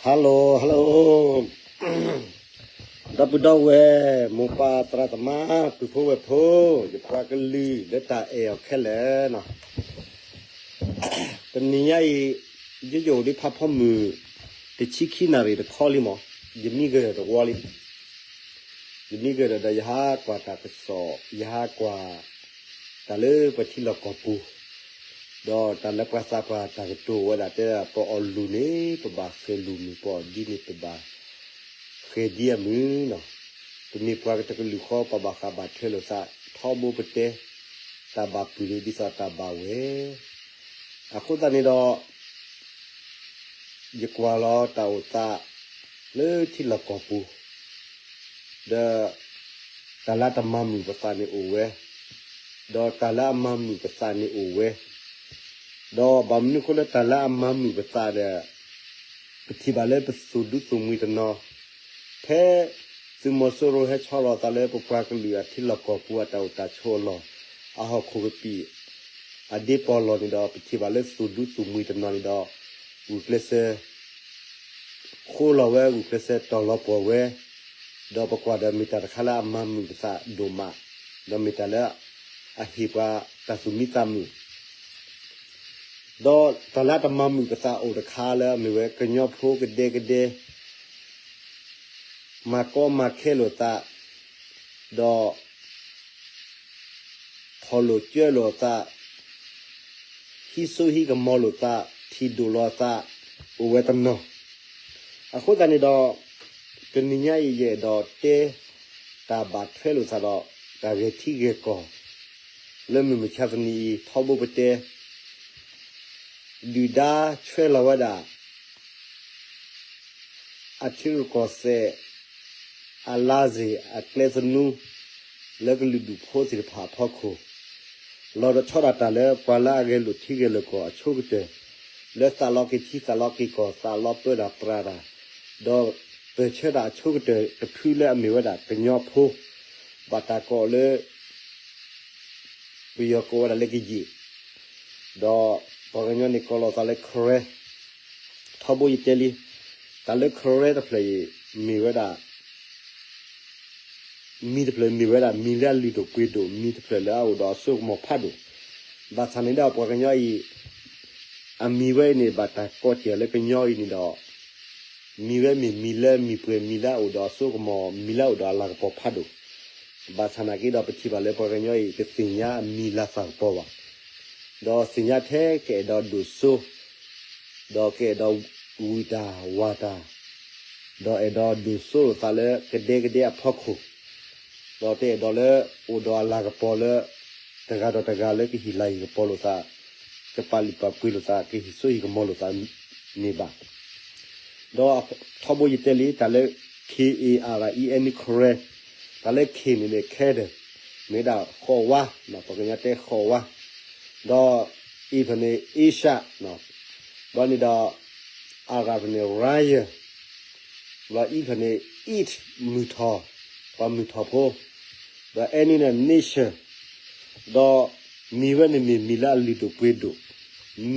Hello hello, ဒီပုၢ်ဒီဝဲၢ်, မိၢ်ပၢ်သရၣ်သမါ, ပုၢ်ဖိဝဲၢ်ဖိ, ယပှၤကလုာ်လၢတၢ်အဲၣ်အီၤခဲလၢာ်နီၤ, တနံၤညါအံၤ ယယအိၣ်ဒံးဖးဖီမုၢ် တဆံခံနၣ်ရံၣ်တခီလံမး, ယမံဂၢၢ်တဝီလံ. ယမံဂၢၢ်ဒီး ဒီးယဟးကွၢ်တၢ်ကစီၣ်, ယဟးကွၢ်တၢ်လၢပှၤထံလီၢ်ကီၢ်ပူၤ, ဒီးတၢ်လၢပှၤသးပှၢ်တၢ်ကတိၤဝဲဒၣ်တဲ ပအီၣ်လူၤန့ၣ် ပဘၣ်ဃဲၤလူၤမုၢ်, ပအီၣ်ဒံန့ၣ် ပဘၣ်ဃဲၤဒံအမုၢ်နီၤ. ပမ့ၢ်ပှၤတကလုာ်ဃီ ပဘၣ်ဃးဘၣ်ထွဲလိာ်သး, ထီဘိပတဲ တၢ်ဘၣ်ပုၢ်န့ၣ် ဒ်သိးတၢ်ဘၣ်ဝဲ. အဃိသတးန့ၣ်ဒီး ယကွၢ်လီၤတၢ်အိၣ်သးလၢထံလီၢ်ကီၢ်ပူၤ, ဒီး တၢ်လၢအတမၤမုာ်ပသးန့ၣ်အိၣ်ဝဲ, ဒီးတၢ်လၢအမၤမုာ်ပသးန့ၣ်အိၣ်ဝဲ, ဒီးဘၣ်မနုၤအဃိလၢတၢ်လၢအမၤမုာ်ပသးဒီး ပထံၣ်ဘၣ်လၢပသူၣ်ဒူသးမှံတနီၤ, ဖဲသုးမီၤစိရိၤဟဲဆီလီၤသးလၢပပှၤကလုာ်အထံလီၢ်ကီၢ်ပူၤအတၢ်အိၣ်တၢ်ဆိးအလီၢ်, အဟီၣ်ခိၣ်ကပံာ် အဒ့ပီၢ်လီၢ်န့ၣ်ဒီး ပထံၣ်ဘၣ်လၢသူၣ်ဒူသးမှံတနီၤန့ၣ်ဒီး ဂုာ်ကျဲးစၢး ဃိလီၤဝဲ, ဂုာ်ကျဲးစၢးတီၢ်လီၤပှီၢ်ဝဲ, ဒီးပကွၢ်ဒီးမ့ၢ်တၢ်တခါလၢအမၤမုာ်ပသးဒိၣ်မး, ဒီးမ့ၢ်တၢ်လၢအဟ့ၣ်ပှၤတၢ်သူၣ်မံသးမုာ် ဒီးတၢ်လၢအတမၤမုာ်ပသးအိၣ်တခါလၢအမ့ၢ်ဝဲ ကညီဖိကဒဲကဒဲ မၤကီမၤခဲလိာ်သး, ဒီး ထီၣ်လိာ်ကၢလိာ်သး, ဟံးစိဟံးကမီၤလိာ်သး, ထံၣ်ဒိၣ်လိာ်သး, အိၣ်ဝဲတနီၤ. အဃိသတးန့ၣ်ဒီး တနံၤညါအံၤယအဲၣ်ဒိးတဲ တၢ်ဘၣ်ထွဲလိာ်သးဒီး တၢ်ဂဲၤထံဂဲၤကီၢ် လၢမုၢ်မဆါတနံၤအံၤ ထီဘိပတဲ ဒုၣ်ဒါဆွဲလီၤဝဲဒၣ် အထံရူၢ်ကီၢ်သဲး အလါစ့ၣ် အကျဲသနူ လၢကလုာ်ဒူၣ်ဖိသ့ၣ်တဖၣ်အဖီခိၣ်, လီၤဒီးဆီဒၣ်တၢ်လၢပှၤလၢအဂဲၤလိာ်ထံဂဲၤလိာ်ကီၢ်အဆိကတၢၢ်, လၢသးလီက့ၤထံသးလီက့ၤကီၢ် သးလီပၢတၢ်ပြးတၢ်, ဒီးပၢၢ်ဆၢတၢ်အဆိကတၢၢ်တဖုလၢအမ့ၢ်ဝဲဒၣ်ကညီဖိ, ဘၣ်တၢ်ကိးလၢ ပယီၤကိးဝဲဒၣ်လၢကယံာ်, ဒီးပှၤကညီန့ၣ်ကိးလီၤသးလၢ Karen, ထီဘိယတဲလံ, တၢ်လၢ Karen တဖျၢၣ်အံၤ မ့ၢ်ဝဲဒၣ် မံၤတဖျၢၣ်မ့ၢ်ဝဲဒၣ် မံၤလၢအလုၢ်ဒိၣ်ပှ့ၤဒိၣ်, မံၤတဖျၢၣ်လၢအအိၣ်ဒီးအစိကမီၤဖးဒိၣ်, ဘၣ်ဆၣ်န့ၣ်ဒီးပှၤကညီအံၤ အမံၤဝဲအံၤန့ၣ် ဘၣ်တၢ်ကိးစၢၤလၢကညီအံၤန့ၣ်ဒီး မံၤဝဲမ့ၢ်မံၤလၢမံၤပှဲၤ, မံၤလၢအအိၣ်ဒီးအစိကမီၤ, မံၤလၢအအိၣ်ဒီးအလၤကပီၤဖးဒိၣ်, ဘၣ်ဆၣ်နာ်က့ဒီး ပထံၣ်ဘၣ်လၢပှၤကညီအံၤ တသ့ၣ်ညါအမံၤလၤသၣ်ကပီၤဘၣ်, ဒီးသ့ၣ်ညါထဲကအဲၣ်ဒိးဒိၣ်စိ ဒီးကအဲၣ်ဒိးဝံၣ်တၢ်ဝၤတၢ်, ဒီးအဲၣ်ဒိးဒိၣ်စိလိာ်သးလၢကဒဲကဒဲအဖီခိၣ်, ဒီးတအဲၣ်ဒိးလၢအိၣ်ဒီးအလၤကပီၤလၢ တဂၤဒီးတဂၤလၢကဟ့ၣ်လၤဟ့ၣ်ကပီၤလိာ်သး, ကပာ်လုၢ်ပာ်ပှ့ၤလိာ်သး, ကဟ့ၣ်စိဟ့ၣ်ကမီၤလိာ်သးန့ၣ်ဘၣ်. ဒီးထီဘိယတဲလံ တၢ်လၢ K A R E N Karen, တၢ်လၢ K န့ၣ်န့ၣ် Karen, မ့ၢ်ဒၣ်ဃီးဝါ, ပှၤကညီတဲဃီးဝါ, ဒီး A ဖဲန့ၣ် Asia, ဘျီန့ၣ်ဒီး အရၣ်ဖဲန့ၣ် Ryan, ဘျီ E ဖဲန့ၣ် Eat, မုၢ်ထီၣ်, ပှၤမုၢ်ထီၣ်ဖိ, ဒီး N န့ၣ် Nation, ဒီးမံၤဝဲန့ၣ်မ့ၢ်မံၤလၢအလုၢ်ဒိၣ်ပှ့ၤဒိၣ်,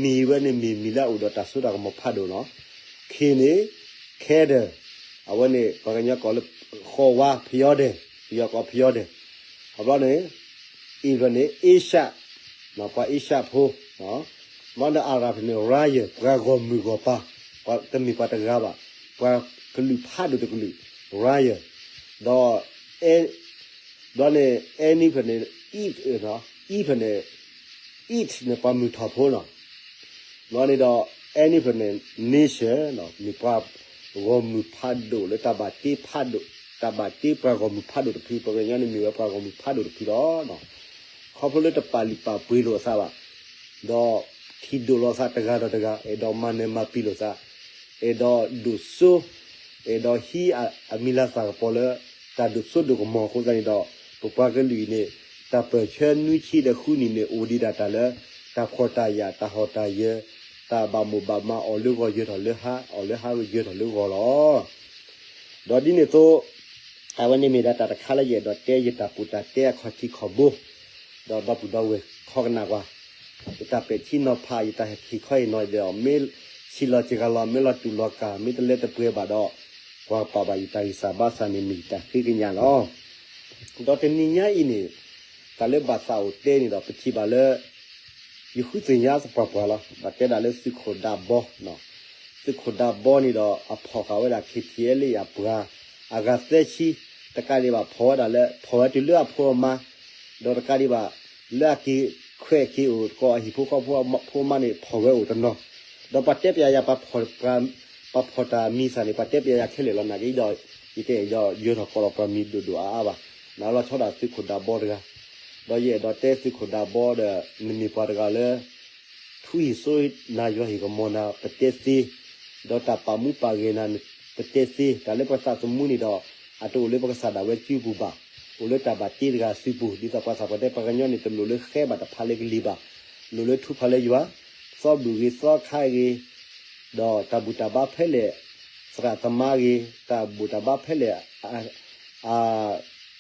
မံၤဝဲန့ၣ်မ့ၢ်မံၤလၢအအိၣ်ဒီးတၢ်စိတၢ်ကမီၤဖးဒိၣ်နီၤ, K န့ၣ် Karen, အဝဲန့ၣ် ပှၤကညီကိးလၢ ဃီးဝါ ဖယီဒဲး, ပယီၤကိးဖယီဒဲး, အဘျီန့ၣ် A ဖဲန့ၣ် Asia, ပှၤ Asia ဖိ, ဘျီဒီး အရၣ်ဖဲန့ၣ် Ryan, ပှၤဂီၢ်မုၢ်ဂီၢ်ပၤ, တမ့ၢ်ပှၤတဂၤဘၣ်, ပှၤကလုာ်ဖးဒိၣ်တကလုာ်, Ryan, ဒီး ဘျီန့ၣ် N ဖဲန့ၣ် Eat, E ဖဲန့ၣ် Eat န့ၣ် ပှၤမုၢ်ထီၣ်ဖိနီၤ, ဘျီန့ၣ်ဒီး N ဖဲန့ၣ် Nation မ့ၢ်ပှၤဂီၢ်မုၢ်ဖးဒိၣ်လၢတၢ်ဘၣ်တ့ဖးဒိၣ်, တၢ်ဘၣ်တ့ပှၤဂီၢ်မုၢ်ဖးဒိၣ်တဖု, ပှၤကညီန့ၣ်မ့ၢ်ဝဲပှၤဂီၢ်မုၢ်ဖးဒိၣ်တဖုလီၤ. ခီဖျိလၢတပာ်လုၢ်ပာ်ပှ့ၤလိာ်အသးဘၣ်, ဒီးထံၣ်ဒိၣ်လိာ်သးတဂၤဒီးတဂၤ, အဲၣ်ဒိးမၤနၢၤမၤပျံၤလိာ်သး, အဲၣ်ဒိးဒိၣ်စိ, အဲၣ်ဒိးဟံးအမံၤလၤသၣ်ကပီၤလၢ တၢ်ဒိၣ်စိဒိၣ်ကမီၤအဃိသတးန့ၣ်ဒီး, ပပှၤကလုာ်အံၤန့ၣ် တၢ်ပၢၢ်ဆၢနွံဆံဒီးဃုနံၣ်န့ၣ် အိၣ်ဒံးဒၣ်တၢ်လၢ တၢ်ဖှီၣ်တၢ်ယာ်, တၢ်ဟီၣ်တၢ်ယၢၤ, တၢ်ဘၣ်မိၣ်ဘၣ်မး, အီၣ်လၢဂီၤယၢၤထီၣ်လၢဟါ, အီၣ်လၢဟါယၢၤထီၣ်လၢဂီၤလီၤ. ဒီးဒ်န့ၣ်အသိး, အဝဲန့ၣ်မ့ၢ်ဒၣ်တၢ်တခါလၢယအဲၣ်ဒိးတဲယတၢ်ပူတၢ်တဲအခီၣ်ထံးခီၣ်ဘိ, ဒီးဒီပုၢ်ဒီဝဲၢ်ခီကနၣ်ကွၢ်, ယတၢ်ပဲာ်ထံနီၤဖး, ယတၢ်ဟဲထံၣ်ခီအံၤနီၤဒီး မ့ၢ် ဆံးလီၤစှၤလီၤ မ့ၢ်လီၤတူာ်လီၤကာ် မ့ၢ်တလဲၤတပှဲၤဘၣ်ဒီး ပှၤပာ်ဘၣ်ယတၢ်ဂံၢ်စၢ်ဘါစၢ်န့ၣ် မ့ၢ်ယတၢ်ဃ့ကညးလီၤ. ဒီးတနံၤညါအံၤန့ၣ် တၢ်လၢဘၣ်သးအိၣ်တဲန့ၣ်ဒီး ပထံၣ်ဘၣ်လၢ ယဃုသ့ၣ်ညါသပှၢ်ပှၢ်လီၤ. ဘၣ်တဲဒၣ်လၢသုးခိၣ်ဒးဘီ, သုးခိၣ်ဒးဘီန့ၣ်ဒီး အဖီၣ်ဃာ်ဝဲဒၣ် ခ့ထံအဲလ့ၣ် အပှၤ အဂၤသၢဆံ, တကးဒံးဘၣ်ဖီၣ်ဝဲဒၣ်လၢ ဖီၣ်ဝဲတုၤလၢအဖိအမါ, ဒီးတကးဒံးဘၣ် လၢအက့ၤခွဲးက့ၤအိၣ်သကိးအဟံၣ်ဖိဃီဖိအဖိအမါန့ၣ် ဖီၣ်ဝဲအိၣ်တနီၤ, ဒီးပှၤတဲပျးယၤ ပှၤဖီၣ်တၢ်မံၤစၢ်န့ၣ် ပှၤတဲပျးယၤခဲလၢာ်လီၤ. နာ်က့ဒီး ယတအဲၣ်ဒိးယၢၤထီၣ်ကိးလီၤပှၤမံၤဒိၣ်ဒိၣ်အါအါဘၣ်, နာ်လီၤဆီဒၣ်သုးခိၣ်ဒးဘီတဂၤ, ဒီးယအဲၣ်ဒိးတဲသုးခိၣ်ဒးဘီဒီး နမ့ၢ်ပှၤတဂၤလၢ ထူဟံၣ်စိနၤယွၤဟ့ၣ်ကမီၤနၤပတဲသ့, ဒီးတၢ်ပာ်မူပာ်ဂဲၤနၤပတဲသ့, တၢ်လၢပှၤသးသမူန့ၣ်ဒီး အတအိၣ်လၢပကစၢ်ဒၣ်ဝဲစုပူၤဘၣ်, အိၣ်လၢတၢ်ဘၣ်တ့တဂၤစုပူၤ, ဒ်သိးပှၤသးပှၢ်တဲ ပှၤကညီန့ၣ် တလိၣ်လၢဃဲဘၣ်တဖၣ်လၢကလံၤဘၣ်, လိၣ်လၢထူဖးလၢယွၤ, သီဘူၣ်ဂ့ၤသီခါဂ့ၤ, ဒီးတၢ်ဘူၣ်တၢ်ဘါဖဲလဲၣ်, သရၣ်သမါဂ့ၤ, တၢ်ဘူၣ်တၢ်ဘါဖဲလဲၣ် အ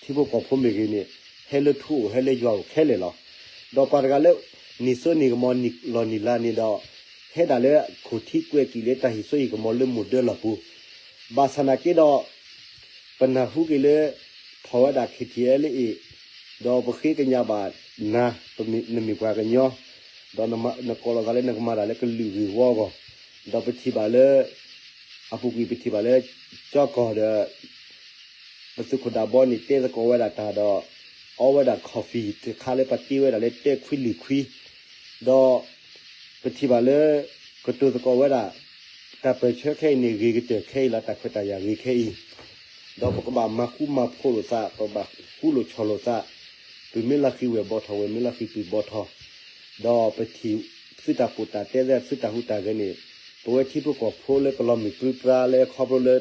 ထံဖိကီၢ်ဖိမ့ၢ်ဂ့ၤန့ၣ် ဟဲလၢထူအိၣ်ဟဲလၢယွၤအိၣ်ခဲလၢာ်လီၤ. ဒီးပှၤတဂၤလၢ နံၣ်စိနံၣ်ကမီၤလီၢ်နံၣ်လါန့ၣ်ဒီး ဟဲဒၣ်လၢခိၣ်ထံကွဲးကံာ်လၢတၢ်ဟ့ၣ်စိဟ့ၣ်ကမီၤလၢမိၢ်ဒၢလီၢ်ပူၤ, ဘၣ်ဆၣ်နာ်က့ဒီး ပနၢ်ဟူက့ၤလၢ ဖီၣ်ဝဲဒၣ် ခ့ထံအဲလ့ၣ်, ဒီးပဃ့ကညးဘၣ်နၤ, နမ့ၢ်ပှၤကညီ, ဒီးနကိးလီၤသးလၢနကမၤတၢ်လၢကလုာ်ဂ့ၢ်ဝီအဂီၢ်, ဒီးပထံၣ်ဘၣ်လၢ အပူၤကွံာ်ပထံၣ်ဘၣ်လၢ ကၠီကီၢ်ဒီး ပသုးခိၣ်ဒးဘီန့ၣ်တဲသကိးဝဲဒၣ်တၢ်ဒီး အီဝဲဒၣ် coffee တခါလၢပှၤတ့ဝဲဒၣ်လၢတၢခွံလွံၢ်ခွံ, ဒီးပထံၣ်ဘၣ်လၢ ကတိၤသကိးဝဲဒၣ် တၢ်ပၢၢ်ဆၢခဲအံၤန့ၣ် ဂ့ၤကတၢၢ်ခဲအံၤလီၤ, တၢ်ခွဲးတၢ်ယာ်ဂ့ၤခဲအံၤ, ဒီးပကဘၣ်မၤဃူမၤဖိးလိာ်သး, ပဘၣ်ဃူလိာ်ဆီၣ်လိာ်သး, ပုၢ်မ့ၢ်လီၤဃံၤဝဲၢ်ဘီထီၣ်, ဝဲၢ်မ့ၢ်လီၤဃံၤပုၢ်ဘီထီၣ်, ဒီးပထံၣ်သုတၢ်ပီးတၢ်တဲ သုတၢ်ဟူးတၢ်ဂဲၤန့ၣ် ပဝဲထံဖိကီၢ်ဖိလၢကလီၤမုၢ်ပြံပြါလၢခီဖျိလၢ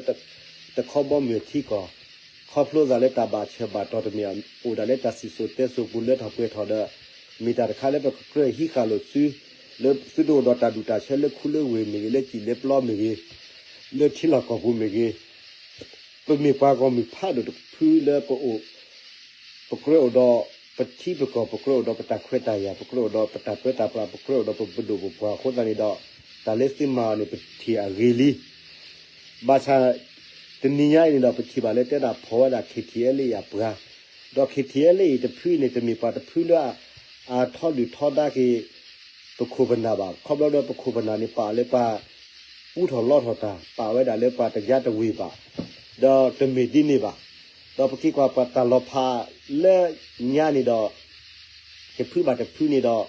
တခီဘီမုၢ်ထံကီၢ်, ခီဖျိသးလၢတၢ်ဘၣ်ဆၢဘၣ်တီၢ်တမ့ၢ် အိၣ်ဒၣ်လၢတၢ်စံၣ်စိၤတဲစိၤပူၤလၢထီၣ်ပှဲၤထီၣ်ဒီး မ့ၢ်တၢ်တခါလၢပကကြၢးဟံးဃာ်လိာ်သု, လၢသုတအိၣ်ဒီးတၢ်ဒူၣ်တၢ်ဆၢလၢခူလၢဝ့ၢ်မ့ၢ်ဂ့ၤ, လၢစံၣ်လၢပျီမ့ၢ်ဂ့ၤ, လၢထံလီၢ်ကီၢ်ပူၤမ့ၢ်ဂ့ၤ, ပမ့ၢ်ပှၤဂီၢ်မုၢ်ဖးဒိၣ်တဖုလၢပအိၣ် ပကြၢးအိၣ်ဒီးပထံပကီၢ်, ပကြၢးအိၣ်ဒီးပတၢ်ခွဲးတၢ်ယာ်, ပကြၢးအိၣ်ဒီးပတၢ်ပၢတၢ်ပြး, ပကြၢးအိၣ်ဒီးပပဒိၣ်ပပှၢ်အဃိသတးန့ၣ်ဒီး တၢ်လၢသုမၤအီၤန့ၣ် ပထံၣ်အဂ့ၤလံ. ဘၣ်ဆၣ် တနံၤညါအံၤန့ၣ်ဒီး ပထံၣ်ဘၣ်လၢတဲဒၣ်ဖီၣ်ဝဲဒၣ် ခ့ထံအဲလ့ၣ် အပှၤ, ဒီး ခ့ထံအဲလ့ၣ် အံၤတဖုအံၤန့ၣ် တမ့ၢ်ပှၤတဖုလၢ အထီဒုၣ်ထီဒါက့ၤ ပခိၣ်ပနၢ်ဘၣ်. ခီဖျိလၢပခိၣ်ပနၢ်န့ၣ် ပာ်လၢပှၤပူထီၣ်လီထီၣ်တၢ်, ပာ်ဝဲဒၣ်လၢပှၤတယါတဝ့ၤဘၣ်, ဒီးတမ့ၢ်ဒ်န့ၣ်ဘၣ်. ဒီးပက့ၤကွၢ်ပှၤတၢ်လီၤဖးလၢညါန့ၣ်ဒီး တဖုဘၣ်တဖုန့ၣ်ဒီး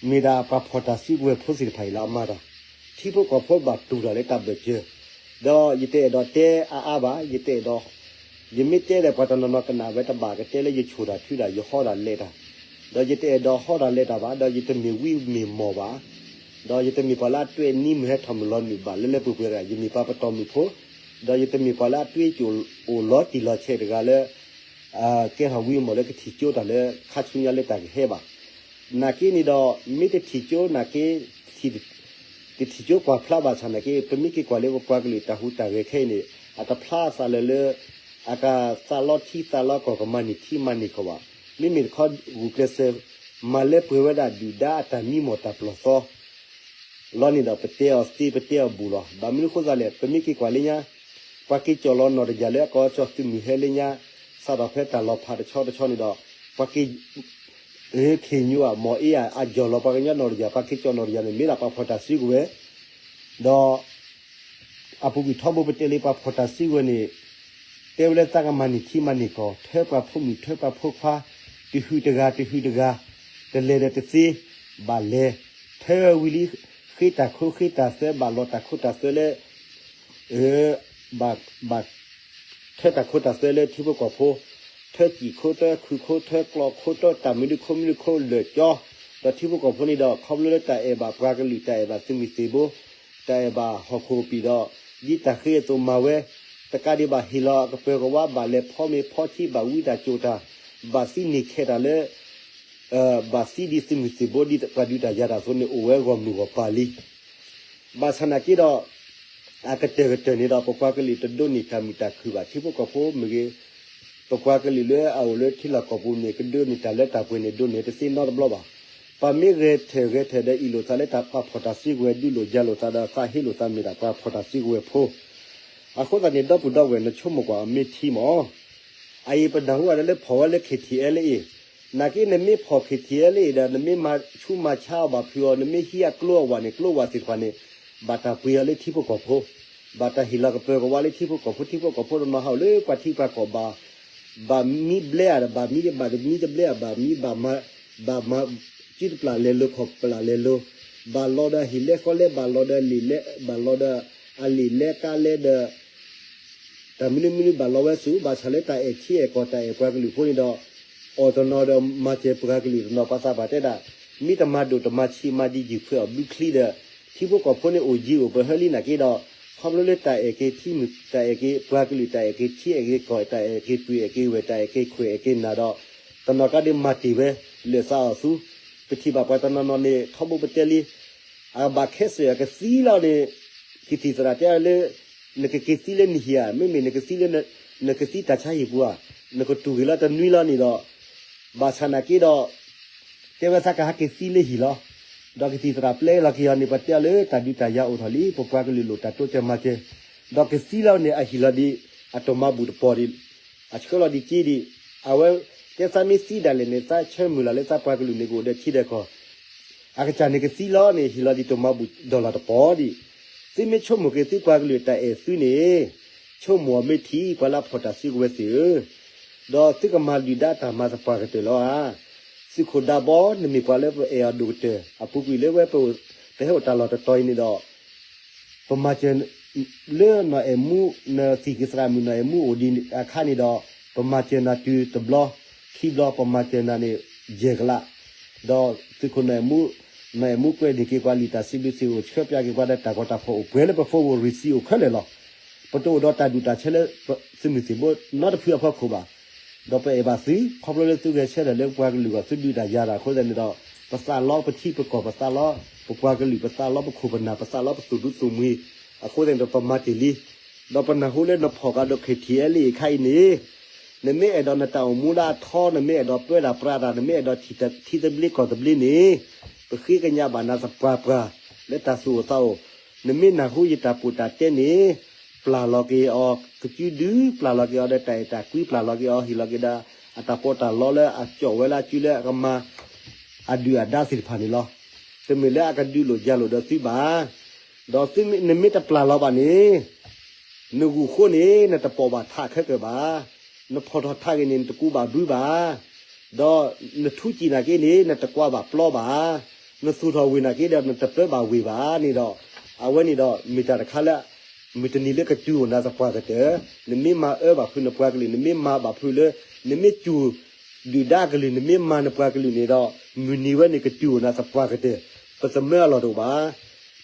မ့ၢ်ဒၣ်ပှၤဖီၣ်တၢ်စုကဝဲၤဖိသ့ၣ်တဖၣ်အံၤလၢအမၤတၢ်, ထံဖိကီၢ်ဖိဘၣ်တူၢ်တၢ်လၢတၢ်ဘၢၣ်စၢၤ, ဒီးယတအဲၣ်ဒိးတဲအါအါဘၣ်, ယတအဲၣ်ဒိး, ယမ့ၢ်တဲဒီးပှၤတနီၤနီၤကနၣ်ဝဲတဘၣ်, ကတဲလၢယဆိၣ်တၢ်ထုတၢ် ယဟီတၢ်လဲၤတၢ်, ဒီးယတအဲၣ်ဒိးဟီတၢ်လဲၤတၢ်ဘၣ်, ဒီးယတမ့ၢ်ဝံမ့ၢ်မီၢ်ဘၣ်, ဒီးယတမ့ၢ်ပှၤလၢအတွဲၣ်နံၤမုၢ်ဟဲထီၣ်မုၢ်လီၤနုာ်ဘၣ်လၢလၢပှဲၤပှဲၤတဂၤ, ယမ့ၢ်ပှၤပတီၢ်မုၢ်ဖိ, ဒီးယတမ့ၢ်ပှၤလၢအတွဲၣ်ကၠိၣ်အိၣ်လီၤတံၢ်လီၤဆဲးတဂၤလၢ ကဲထီၣ်ဝံမီၢ်လၢကထံၣ်ကၠိတၢ်လၢခါဆူညါလၢတၢ်ကဟဲဘၣ်. နာ်က့န့ၣ်ဒီး မ့ၢ်တထံၣ်ကၠိနာ်က့, တထံၣ်ကၠိကွၢ်ဖျါဘၣ်ဆၣ်နာ်က့, ပမ့ၢ်က့ၤကွၢ်လၢပပှၤကလုာ်တၢ်ဟူးတၢ်ဂဲၤခဲအံၤန့ၣ် အတဖျါအသးလၢာ်လၢ အကသးလီထံသးလီကီၢ် ကမၤန့ၢ်ထံမၤန့ၢ်ကီၢ်ဘၣ်. မ့မ့ၢ်တခီဂုာ်ကျဲးစၢး မၤလၢပှဲၤဝဲဒၣ်ဒုၣ်ဒါအတၢ်မံမီၢ်တၢ်ပျီၢ်သီ လီၤန့ၣ်ဒီး ပတဲအီၤသ့ပတဲအီၤဘူးလီၤ. ဘၣ်မနုၤအဃိသတးလဲၣ်, ပမ့ၢ်က့ၤကွၢ်လၢညါ ပှၤက့ၤကၠီၣ်လီၤနီၢ်တယၢ်လၢအကိးကီၢ်သုးမုၢ်ဟဲလၢညါ စးထီၣ်ဖဲတၢ်လီၤဖးတဆီတဆီန့ၣ်ဒီး ပှၤက့ၤ ခ့ၣ်ညိအမီၢ်အ့အါ အကၠီၣ်လီၤပှၤကညီနီၢ်တယၢ်, ပှၤက့ၤကၠီၣ်နီၢ်တယၢ်န့ၣ် မ့ၢ်ဒၣ်ပှၤဖီၣ်တၢ်စုကဝဲၤ, ဒီး အပူၤကွံာ်ထီဘိပတဲလၢပှၤဖီၣ်တၢ်စုကဝဲၤန့ၣ် တဲဝဲလၢသးကမၤန့ၢ်ထံမၤန့ၢ်ကီၢ်, ထၢပှၤဖိမုၣ်ထၢပှၤဖိခွါ, တဟုၣ်တဂၤ တဟုၣ်တဂၤ, တလဲၤဒီးတသ့, ဘၣ်လဲၤ, ထၢဝံၤလံ, ဃ့တၢ်ခိဃ့တၢ်သွဲ ဘၣ်လီၤတၢ်ခိတၢ်သွဲလၢ ဘၣ် ဘၣ် ထၢတၢ်ခိတၢ်သွဲလၢထံဖိကီၢ်ဖိ, ထၢစံၣ်ခိ ထၢခုၣ်ခိ ထၢကျီခိ ထၢတၢ်မနုၤခိမနုၤခိလၢာ်ကၠီ, ဒီးထံဖိကီၢ်ဖိန့ၣ်ဒီး ခီဖျိလၢတၢ်အဲၣ်ဘၣ်ပှၤကလုာ် တၢ်အဲၣ်ဘၣ်သုးမုၢ်သံၣ်ဘိ, တၢ်အဲၣ်ဘၣ်ဟီၣ်ခိၣ်ကပံာ်ဒီး ဒ်တၢ်ဃ့အသိးမၤဝဲ, တကးဒံးဘၣ်ဟ့ၣ်လီၤအကပၢၤကဝါ ဘၣ်လဲၤဖီမ့ၤဖီထံ ဘၣ်ဝံတၢ်ကၠိၣ်တၢ်, ဘၣ်သံန့ၢ်ခဲးတၢ်လၢ ဘၣ်သံဒ်သုးမုၢ်သံၣ်ဘိ ဒ်ပှၤဒုးတၢ်ယၤတၢ်အသိးန့ၣ် အိၣ်ဝဲဂီၢ်မုၢ်ဂီၢ်ပၤလံ. ဘၣ်ဆၣ်နာ်က့ဒီး အကတၢၢ်ကတၢၢ်န့ၣ်ဒီး ပပှၤကလုာ်တဒိးန့ၢ်တၢ်မုာ်တၢ်ခုၣ်ဘၣ်. ထံဖိကီၢ်ဖိမ့ၢ်ဂ့ၤ, ပပှၤကလုာ်လၢအအိၣ်လၢထံလီၢ်ကီၢ်ပူၤမ့ၢ် ကဒိးန့ၢ်တၢ်လၢတၢ်ပှဲၤန့ၣ် ဒိးန့ၢ်တသ့နီတဘျီဘၣ်. ပှၤမ့ၢ်ဂဲၤထၢၣ်ဂဲၤထၢၣ်ဒီးအ့ၣ်လိာ်သးလၢတၢ်ပာ်ဖှိၣ်တၢ်စုကဝဲၤ ဒုးလိာ်ယၤလိာ်သးဒီးသးဟ့လိာ်သးမ့ၢ်ဒၣ်ပှၤဖှီၣ်တၢ်စုကဝဲၤဖိ, အဃိသတးန့ၣ် ဒီပုၢ်ဒီဝဲၢ်နဆိကမိၣ်ကွၢ်အီၤမ့ၢ်ထံမး, အအံၤပနၢ်ဟူအီၤဒၣ်လၢဖီၣ်ဝဲလၢ KTLA, နာ်က့နမ့ၢ်ဖီၣ် KTLA ဒီး နမ့ၢ်မၤဆူးမၤဆါအီၤဘၣ်ဖုးအီၤ နမ့ၢ်ဟံးအကျိအဝၤန့ၣ် ကျိဝၤသ့ၣ်တဖၣ်န့ၣ် ဘၣ်တၢ်ပှ့ၤအီၤလၢထံဖိကီၢ်ဖိ, ဘၣ်တၢ်ဟ့ၣ်လီၤကပၢၤကဝါလၢထံဖိကီၢ်ဖိ, ထံဖိကီၢ်ဖိတနီၤဟးအိၣ်လၢပှၤထံပှၤကီၢ်ဘၣ် ဘၣ်မံဘျဲဧါဒီး ဘၣ်မံဘၣ်တမံတဘျဲဧါ, ဘၣ်မံဘၣ်မၤ ဘၣ်မၤစုတပျၢ်လဲၤလိၤခီၣ်ပျၢ်လဲၤလိၤ, ဘၣ်လီၤဒီးဟံၣ်လဲဃီလဲ, ဘၣ်လီၤဒီးလံာ်လဲ, ဘၣ်လီၤဒီးအလံာ်လဲကါလဲဒီး တၢ်မနုၤမနုၤဘၣ်လီၤဝဲဆူၣ်, ဘၣ်ဆၣ်လၢတၢ်အဲၣ်ထံအဲၣ်ကီၢ် တၢ်အဲၣ်ပှၤကလုာ်ဖိန့ၣ်ဒီး အီၣ်တနီၤဒီးမၤစၢၤပှၤကလုာ်တနီၤ, ပှၤသးပှၢ်တဲဒၣ် မ့ၢ်တမၤဒိၣ်တမၤဆံးမၤဒံယုၢ်ခွဲးအီၤဘုချံဒီး ထံဖိကီၢ်ဖိန့ၣ်အိၣ်ယံၤအိၣ်ပဟၢလံနာ်က့ဒီး ခီဖျိလၢတၢ်အဲၣ်က့ၤထံမုၢ် တၢ်အဲၣ်က့ၤပှၤကလုာ် တၢ်အဲၣ်က့ၤထံအဲၣ်က့ၤကီၢ် တၢ်အဲၣ်က့ၤပုၢ်အဲၣ်က့ၤဝဲၢ် တၢ်အဲၣ်က့ၤခွဲးအဲၣ်က့ၤနၢ်ဒီး တနီၤကါဒုးမၤတ့ၢ်ဝဲ လၢာ်သးအီၤဆူ ပထံၣ်ဘၣ်ပှၤတနီၤနီၤန့ၣ် ထီဘိပတဲလံ အကဘၣ်ခဲစၢၣ်အကသံလီၤန့ၣ် ကသံၣ်သရၣ်တဲအီၤလၢ နကက့ၤသံလၢနဟံၣ်ဧါ, မ့မ့ၢ်နကသံလၢ နကသံတၢ်ဆါဟံၣ်ပူၤဧါ, နကတူၢ်ဂ့ၤလၢတနွံလီၤန့ၣ်ဒီး ဘၣ်ဆၣ်နာ်က့ဒီး တဲဝဲသးကဟဲက့ၤသံလၢဟံၣ်လီၤ. ဒီးကသံၣ်သရၣ်ပျဲလီၤက့ၤအီၤန့ၣ် ပှၤတဲအီၤလၢတၢ်ဒုးတၢ်ယၤအိၣ်ထီၣ်လံ, ပပှၤကလုာ်လိၣ်တၢ်တိစၢၤမၤစၢၤ, ဒီးကသံလီၤန့ၣ် အဟံၣ်လီၤဒံး အတၢ်မၤဘူၣ်တပီၤဒံး အဆှၢလီၤဒံးက့ဒံး, အဝဲတဲသးမ့ၢ်သံဒၣ်လဲာ်န့ၣ် သးဆၢမုၢ်လၢ်လၢသးပှၤကလုာ်န့ၣ် ကအိၣ်ဒီးထံဒီးကီၢ်, အကစၢ်န့ၣ်ကသံလီၤန့ၣ် ဟံၣ်လီၤဒံးတၢ်မၤဘူၣ်ဒီးလီၤတပီၤဒံး, သုမ့ၢ်ဆိကမိၣ်က့ၤသုပှၤကလုာ်တၢ်အဲၣ်သုန့ၣ်, ဆိကမိၣ်အီၤမ့ၢ်ထံ ပှၤလၢဖှီၣ်တၢ်စုကဝဲၤသ့ၣ်ဧၢ, ဒီးသုကမၤဒုၣ်ဒါတၢ်မၤသပှၢ်ကတၢၢ်လီၤဧါ. သုးခိၣ်ဒးဘီ နမ့ၢ်ပှၤလၢပအဲၣ်အီၤဒိၣ်ကတၢၢ် အပူၤကွံာ်လၢဝဲ ပဟဲအိၣ်တၢ်လီၢ်တတီၤအံၤန့ၣ်ဒီး ပမၤစၢၤ လၢနီၢ်အဲၣ်မူ နသံၣ်က့ၤသရၣ်မုၣ်နီၢ်အဲၣ်မူအိၣ်ဒံးအခါန့ၣ်ဒီး ပမၤစၢၤနၤတုၤတဘျီ ခံဘျီ ပမၤစၢၤနၤန့ၣ် ယဲၢ်ကလး, ဒီးသုးခိၣ်နီၢ်အဲၣ်မူ နီၢ်အဲၣ်မူကွဲးန့ၢ်က့ၤပှၤလံာ်တၢ်စံးဘျုးစံးဖှိၣ် ဆှၢပျၢ်က့ၤပှၤဒီးတၢ်ဂီၤတၢ်ဖီၣ်အိၣ်ပှဲၤလၢပ phone ပူၤ receipt အိၣ်ခဲလၢာ်လီၤ. ပတအိၣ်ဒီးတၢ်ဒူၣ်တၢ်ဆၢလၢ သုးမုၢ်သံၣ်ဘိနီတဖုအဖီခိၣ်ဘၣ်. ဒီးပအဲၣ်ဘၣ်သု ခီဖျိလၢသုဂဲၤဆၢထၢၣ်လၢပှၤကလုာ်အဂီၢ် သုဒုးတၢ်ယၤတၢ်အဃိသတးန့ၣ်ဒီး ပသးလီပထံပကီၢ် ပသးလီပပှၤကလုာ် ပသးလီပခိၣ်ပနၢ် ပသးလီပသူၣ်ဒူသူၣ်မှံၤ အဃိသတးန့ၣ်ဒီး ပမၤတ့ၢ်လံ. ဒီးပနၢ်ဟူလၢနဖီၣ်ဃာ်ဒီး KTLA အခါအံၤန့ၣ် နမ့ၢ်အဲၣ်ဒိးနတၢ်အိၣ်မူလၢအထီ နမ့ၢ်အဲၣ်ဒိးပၢတၢ်ပြးတၢ် နမ့ၢ်အဲၣ်ဒိးထံၣ်ထံသဘျ့ကီၢ်သဘျ့န့ၣ် ပဃ့ကညးဘၣ်နၤသပှၢ်ပှၢ် လၢတၢ်သူၣ်အိၣ်သးအိၣ် နမ့ၢ်နၢ်ဟူယတၢ်ပိာ်တၢ်တဲန့ၣ် ပျၢ်လီၤက့ၤအီၤကစုဒု ပျၢ်လီၤက့ၤအီၤဒီးတၢ်အဲၣ်တၢ်ကွံ ပျၢ်လီၤက့ၤအီၤ ဟ့ၣ်လီၤက့ၤဒီး အတၢ်ပီးတၢ်လီလၢအကၠီၣ်ဝဲလၢအစုလၢအကမၤ အဒုၣ်အဒါသ့ၣ်တဖၣ်န့ၣ်လီၤ. တမ့ၢ်လၢအကဒုးလိာ်ယၤလိာ်ဒီးသုဘၣ်. ဒီးသုမ့ၢ်နမ့ၢ်တပျၢ်လီၤဘၣ်န့ၣ် နဂုၢ်ဃိန့ၣ် နတပိာ်ဘၣ်ထးခဲကၢၢ်ဘၣ်. နဖီၣ်ထီၣ်ထးဂ့ၤန့ၣ် နတကူဘၣ်ဘုဘၣ်. ဒီးနထူးစံၣ်နာ်က့န့ၣ် နတကွၢ်ဘၣ်ပျီဘၣ်. နသူၣ်ထီၣ်ဝ့ၢ်နာ်က့ဒီး နတပၢဘၣ်ဝ့ၢ်ဘၣ်န့ၣ်ဒီး အဝဲန့ၣ်ဒီး မ့ၢ်တၢ်တခါလၢ မုၢ်တနံၤလၢကတုၤအိၣ်နၤသပှၢ်ကတၢၢ် နမ့ၢ်မၤအၢဘၣ်ဖုးနပှၤကလုာ် နမ့ၢ်မၤဘၣ်ဖုးလၢ နမ့ၢ်စူၢ် ဒုၣ်ဒါကလုာ် နမ့ၢ်မၤနပှၤကလုာ်န့ၣ်ဒီး မုၢ်နံၤဝဲန့ၣ်ကတုၤအိၣ်နၤသပှၢ်ကတၢၢ် ပသမၢအလီၢ်တအိၣ်ဘၣ်.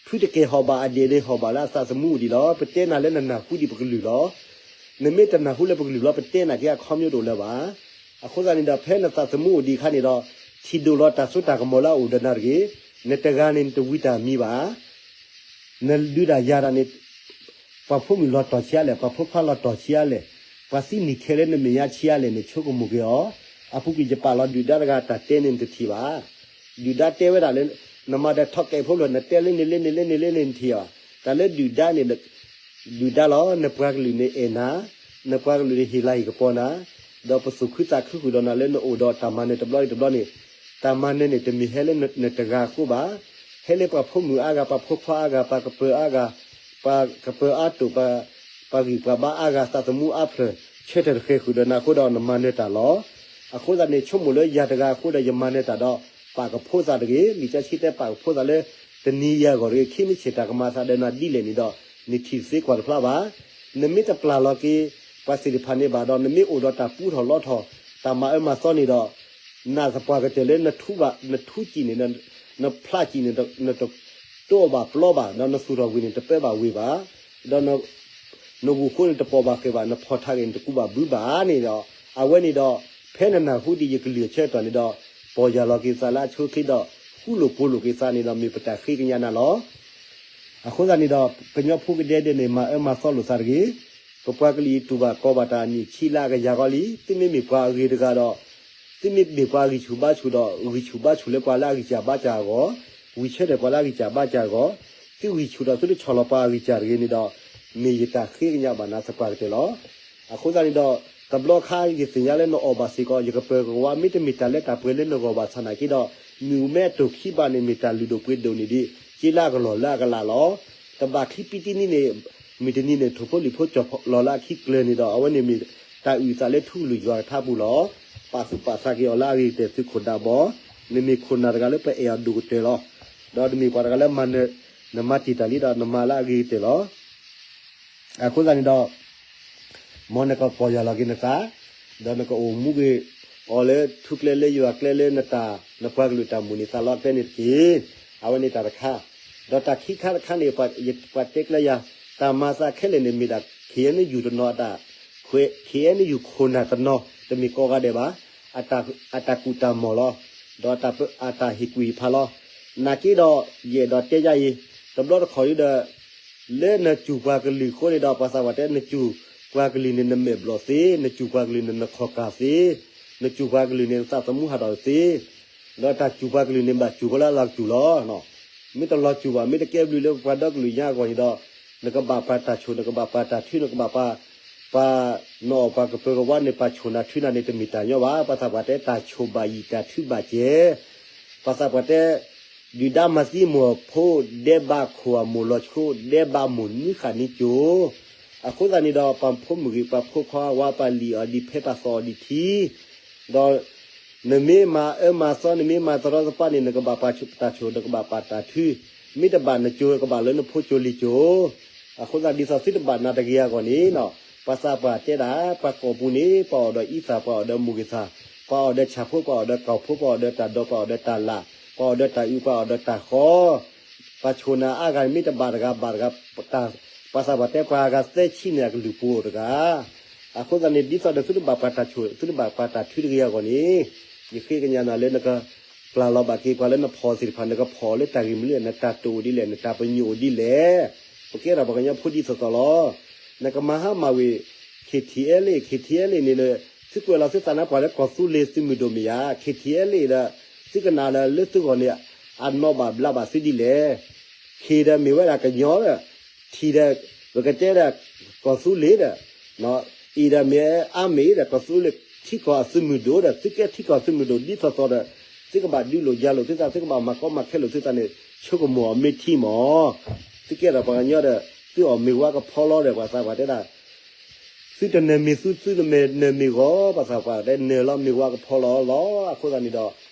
ဖုတကဲၢ်ဟီၣ်ဘၣ် အဒဲၣ်န့ၣ်ဟီၣ်ဘၣ်လၢအသးသမူအိၣ်ဒံးလီၤ. ပတဲနၤလၢနနၢ်ဟူဒံးပကလုာ်လီၤ. နမ့ၢ်တနၢ်ဟူလၢပကလုာ်လီၤ ပတဲနၤက့အခီပညီတအိၣ်လၢၤဘၣ်. အဃိသတးန့ၣ်ဒီး ဖဲနသးသမူအိၣ်ဒံးအခါန့ၣ်ဒီး ထံၣ်ဒိၣ်လီၤတၢ်စိတၢ်ကမီၤလၢအအိၣ်ဒီးနၤတဂ့ၤ. နတဂၤန့ၣ် နတဝံတၢ်မံၤဘၣ်. နဒုးတၢ်ယၤတၢ်န့ၣ် ပှၤဖိမုၣ်လီၤတီၢ်ဆံးအါလဲၣ်, ပှၤဖိခွါလီၤတီၢ်ဆံးအါလဲၣ်, ပှၤသံနံၣ်ခဲလၢနမဲာ်ညါဆံးအါလဲၣ်န့ၣ် ဆိကမိၣ်က့ၤအီၤ. အပူၤကွံာ်ယပာ်လီၤဒုၣ်ဒါတဂၤတၢ်တဲန့ၣ်နတထံၣ်ဘၣ်. ဒုၣ်ဒါတဲဝဲဒၣ်လၢ နမၤဒီးထီၣ်ကဲးဖိဖျၢၣ် နတဲလၢန့ၣ်လၢန့ၣ်လၢန့ၣ်လၢန့ၣ်နထံၣ်ဘၣ်. တၢ်လၢဒုၣ်ဒါန့ၣ် ဒုၣ်ဒါလီၤ. နပှၤကလုာ်န့ၣ်အဲၣ်နၤ, နပှၤကလုာ်န့ၣ်ဟ့ၣ်လၤဟ့ၣ်ကပီၤနၤ, ဒီးပသူၣ်ခုသးခုဃုာ်ဒီးနၤလၢနအိၣ်ဒီးတၢ်မၤနၢၤတဘျီဂ့ၤတဘျီန့ၣ်, တၢ်မၤနၢၤန့ၣ်တမ့ၢ်ဟဲလၢနတဂၤအဃိဘၣ်. ဟဲလၢပှၤဖိမုၣ်အါဂၤ, ပှၤဖိခွါအါဂၤ, ပှၤကပၢၤအါဂၤ, ပှၤကပၢၤအါတိာ်, ပှၤဂံၢ်ပှၤဘါအါဂၤ, သးသမူအါဖျၢၣ် ဆၢထၢၣ်တဃဲၤဃုာ်ဒီးနၤအဃိဒီးနမၤနၢၤတၢ်လီၤ. အဃိသတးန့ၣ် ဆိကမိၣ်လၢယၤတဂၤအဃိဒီးယမၤနၢၤတၢ်ဒီး ပာ်ကဖိသးတဂ့ၤ. လံာ်စီဆှံတဲပာ်ကဖိသးလၢ တနံၤယၤအဂီၢ်တဂ့ၤ, ခံမ့ၢ်ဆဲးတၢ်ကမၤသးဒီးနၤဒ်လဲၣ်န့ၣ်ဒီး နထံၣ်သ့ကွၢ်တဖျါဘၣ်. နမ့ၢ်တပျၢ်လီၤက့ၤ ပှၤသ့ၣ်တဖၣ်န့ၣ်ဘၣ်ဒီး နမ့ၢ်အိၣ်ဒီးတၢ်ပူထီၣ်လီထီၣ် တၢ်မၤအၢမၤသီန့ၣ်ဒီး နသပှၢ်ကတၢၢ်လၢနထူဘၣ် နထူစံၣ်န့ၣ် နဖျးစံၣ်န့ၣ် နတတိၢ်ဘၣ်ပျီဘၣ်, ဒီးနသူၣ်ထီၣ်ဝံၤန့ၣ် တပၢဘၣ်ဝ့ၢ်ဘၣ်, ဒီး နဂုၢ်ဃိန့ၣ်တပိာ်ဘၣ်ဃဲၤဘၣ်, နဖီၣ်ထးဂ့ၤန့ၣ် တကူဘၣ်ဘုဘၣ်န့ၣ်ဒီး အဝဲန့ၣ်ဒီး ဖဲနနၢ်ဟူဒံးယကလုၢ်အဆၢကတီၢ်န့ၣ်ဒီး ပီၢ်ယၢ်လီၤက့ၤသးလၢအဆိအချ့ဒီး ဃူလိာ်ဖိးလိာ်က့ၤသးန့ၣ်ဒီး မ့ၢ်ပတၢ်ဃ့ကညးနၤလီၤ. အဃိသတးန့ၣ်ဒီး ကညီဖိကဒဲဒဲးန့ၣ် မၤအၢမၤသီလိာ်သးတဂ့ၤ. ပပှၤကလုာ်အံၤတူၢ်ဘၣ်ကီဘၣ်တၢ်အနံၣ်ဆံလၢအကယၤဂီၢ်လံ. သုမ့မ့ၢ်ပှၤအဂ့ၤတဂၤဒီး သုမ့ၢ်ဘ့ၣ်ပှၤဂံၢ်ဆူၣ်ဘါဆူၣ်ဒီး ဂံၢ်ဆူၣ်ဘါဆူၣ်လၢပှၤလၢအဂံၢ်စၢ်ဘါစၢ်အဂီၢ်, ဝံၤဆၢထၢၣ်ပှၤလၢအဂံၢ်စၢ်ဘါစၢ်အဂီၢ်, သုဂံၢ်ဆူၣ်ဒီးသုတဆီၣ်လီၤပှၤအဂံၢ်စၢ်တဂ့ၤန့ၣ်ဒီး မ့ၢ်ယတၢ်ဃ့ကညးဘၣ်နၤသပှၢ်ကတၢၢ်လီၤ. အဃိသတးန့ၣ်ဒီး တဘျီခါယသ့ၣ်ညါလၢနအီၣ်ဘၣ်စ့ၢ်ကီး ယကပၢၤကဝါ မ့တမ့ၢ်တၢ်လၢတၢ်ပှဲၤလၢနဂီၢ်ဘၣ်ဆၣ်နာ်က့ဒီး မ့ၣ်အူမဲအတိၢ်ခံဘၣ်န့ၣ် မ့ၢ်တၢ်လုၢ်ဒိၣ်ပှ့ၤဒိၣ်န့ၣ်ဒ် က့လၢအကလီၢ်လၢအကလးလီၤ. တဘၣ်ချံပံတံနံၤန့ၣ် မုၢ်တနံၤန့ၣ် ထိၣ်ဖိလံၣ်ဖိကၠီၣ်လီၤလၢအခံကျၢၤန့ၣ်ဒီး အဝဲန့ၣ်မ့ၢ်တၢ်အုၣ်သးလၢထူကလုာ်ယွၤကထါပူၤလီၤ. ပာ်သူၣ်ပာ်သးက့ၤအီၤလၢအဂ့ၤကတၢၢ်သုခိၣ်ဒးဘီ, နမ့ၢ်ခိၣ်နၢ်တဂၤလၢပအဲၣ်အီၤဒိၣ်ကတၢၢ်လီၤ. ဒီးနမ့ၢ်ပှၤတဂၤလၢမၤနၢၤ နမၤတ့ၢ်တၢ်လံဒီးနမၤလၢအဂ့ၤကတၢၢ်လီၤ. အဃိသတးန့ၣ်ဒီး မ်နကပီၢ်ယၢ်လီၤက့ၤနသး, ဒီးနကအိၣ်မူက့ၤအီၤလၢထူကျဲလၢယွၤကျဲလၢနတၢ် နပှၤကလုာ်တၢ်မိၣ်န့ၢ်သးလီအကျဲန့ၣ်တက့ၢ်. အဝဲန့ၣ်တၢ်တခါ, ဒီးတၢ်ခံခါတခါန့ၣ် ပှၤတဲကျဲယၤ, တၢ်မၤသးခဲလၢာ်န့ၣ်မ့ၢ်ဒၣ် ခ့ၣ်အဲၣ်ယူၣ်တနီၤအတၢ်, ခ့ၣ်အဲၣ်ယူၣ်ခိၣ်နၢ်တနီၤ တမ့ၢ်ကိးဂၤဒဲးဘၣ်, အတၢ်ကူၣ်တၢ်မီၢ်လီၤ. ဒီးအတၢ်ဟ့ၣ်ကူၣ်ဟ့ၣ်ဖးလီၤ. နာ်က့ဒီး ယအဲၣ်ဒိးတဲယၤအံၤ, တဘျီတခီၣ်ဒီး လၢနစူၢ်ပှၤကလုာ်အဃိန့ၣ်ဒီး ပှၤသးပှၢ်တဲ နစူၢ်ပှၤကလုာ်န့ၣ် နမဲာ်ဘျီၣ်သ့, နစူၢ်ပှၤကလုာ်န့ၣ် နခီၣ်ကၢ်သ့, နစူၢ်ပှၤကလုာ်န့ၣ် နသးသမူဟးထီၣ်သ့, ဒီးတၢ်စူၢ်ပှၤကလုာ်န့ၣ် ဘၣ်စူၢ်ကီးလၢအလၤကစူၢ်လီၤ. မ့ၢ်တလီၤစူၢ်ဘၣ် မ့ၢ်တကဲဘျုးလၢပှၤဒီကလုာ်ညါအဂီၢ်န့ၣ်ဒီး နကဘၣ်ပာ်တၢ်ဆိၣ် နကဘၣ်ပာ်တၢ်ထု နကဘၣ်ပာ် ပှၤ နအီၣ်ပှၤကပၢၤကဝါန့ၣ် ပာ်ဆိၣ်နၤထုနၤန့ၣ် တမ့ၢ်တၢ်ညီဘၣ်. ပှၤသးပှၢ်တဲ တၢ်ဆိၣ်ဘၣ်ယံာ် တၢ်ထုဘၣ်စဲး, ပှၤသးပှၢ်တဲ ဒုၣ်ဒါမၤသံမိၢ်ဖိ ဒဲးဘးခိၣ်အမိၢ်လီၤဆိ ဒဲးဘးမိၢ်နွံဃာ်နွံကၠိၤ. အဃိသတးန့ၣ်ဒီး ပှၤဖိမုၣ်ဂ့ၤ ပှၤဖိခွါဝါ ပလံၣ်အီၤဒ်ဖဲ ပသီၣ်အီၤဒ်ထံ, ဒီး နမ့ၢ်မၤအၢမၤသီ နမ့ၢ်မၤတရီတပါန့ၣ် နကဘၣ်ပာ်တၢ်ဆိၣ် နကဘၣ်ပာ်တၢ်ထု, မ့ၢ်တဘၣ်နကၠိၤ ကဘၣ်လၢနဖိကၠိၤလံၤကၠိၤ. အဃိသတးဒ်သိးသုတဘၣ်နၤတဂ့ၤအဂီၢ်န့ၣ် ပှၤသးပှၢ်တဲဒၣ် ပှၤကိာ်ပူၤန့ၣ် ပှၤအီၣ်ဒီးအံသၣ် ပှၤအီၣ်ဒီးမုၢ်ဂ့ၤသၣ်, ပှၤအီၣ်ဒီးဆၣ်ဖိ ပှၤအီၣ်ဒီးကီၢ်ဖိ ပှၤအီၣ်ဒီးတၢ်ဒိး ပှၤအီၣ်ဒီးတၢ်လၣ်, ပှၤအီၣ်ဒီးတၢ်အုး ပှၤအီၣ်ဒီးတၢ်ဃီ, ပှၤဆိၣ်နၤအါဂၤန့ၣ် မ့ၢ်တဘၣ်တဂၤဘၣ်တဂၤ, ပှၤသးပှၢ်တဲပှၤဂၤသၢဆံန့ၣ် အကလုၢ်ပူၤတဂၤ. အဃိသတးန့ၣ် ဒ်သိးဒီးသုတဘၣ်ပာ်တၢ်ဆိၣ် သုတဘၣ်ပာ်တၢ်ထုတဂ့ၤအဂီၢ်န့ၣ် ယဃ့ကညးနၤလၢနက ပျၢ်လီၤဘၣ်က့ၤပှၤလၢနဖီၣ်သ့ၣ်တဖၣ် နကဖီၣ်လၢတၢ်ဂ့ၢ်မနုၤလဲၣ် နတၢ်တိာ်အိၣ်ဒ်လဲၣ် နတၢ်ပညိၣ်အိၣ်ဒ်လဲၣ်. ပကဲထီၣ်ပှၤကညီဖိဒ်သိးသိးလီၤ. နကမၤဟါမၢ်ဝံၤ ခ့ၣ်ထံၣ်အဲလ့ၣ် ခ့ၣ်ထံၣ်အဲလ့ၣ်န့ၣ် သုကွဲးလီၤသုသးနါပှၢ်လၢကီၢ်သူလ့ၤ သုးမုၢ်ဒိၣ်မ့ၢ်ဧါ, ခ့ၣ်ထံၣ်အဲလ့ၣ်ဒီး သုကနၣ်ဒီးလၢသုဂီၢ်န့ၣ် အနီၢ်ဘၣ်ဘျးဘၣ်သုဒ်လဲၣ်. ခ့ၣ်ဒီးမ့ၢ်ဝဲဒၣ်ကညီဒီး ထံၣ်ဒီး ပကတဲဒီး ကီၢ်သူလ့ၤဒီး အ့ၣ်ဒီးမ့ၢ်အါမ့ၢ်ဒီး ကီၢ်သူလ့ၤထံကီၢ်အသုးမုၢ်ဒိၣ်ဒီး သုကဲထံကီၢ်သုးမုၢ်ဒိၣ်ဒ်သိးသိးဒီး သုကဘၣ်ဒုးလိာ်ယၤလိာ်သုသး သုကဘၣ်မၤကီမၤခဲလိာ်သုသးန့ၣ် ဆိကမိၣ်အီၤမ့ၢ်ထံမၢ်. သုကဲထီၣ်ပှၤကညီဒီး သုအီၣ်မ့ၤဝါကဖီလီၤဒီး ပှၤသးပှၢ်တဲဒၣ် သုတနၢၤမ့ၤသူ သုတမ့ၢ်နၢၤမ့ၤဂီၤ ပှၤသးပှၢ်တဲနၢၤလီၤမ့ၤဝါကဖီလီၤလီၤ. အဃိသတးန့ၣ်ဒီး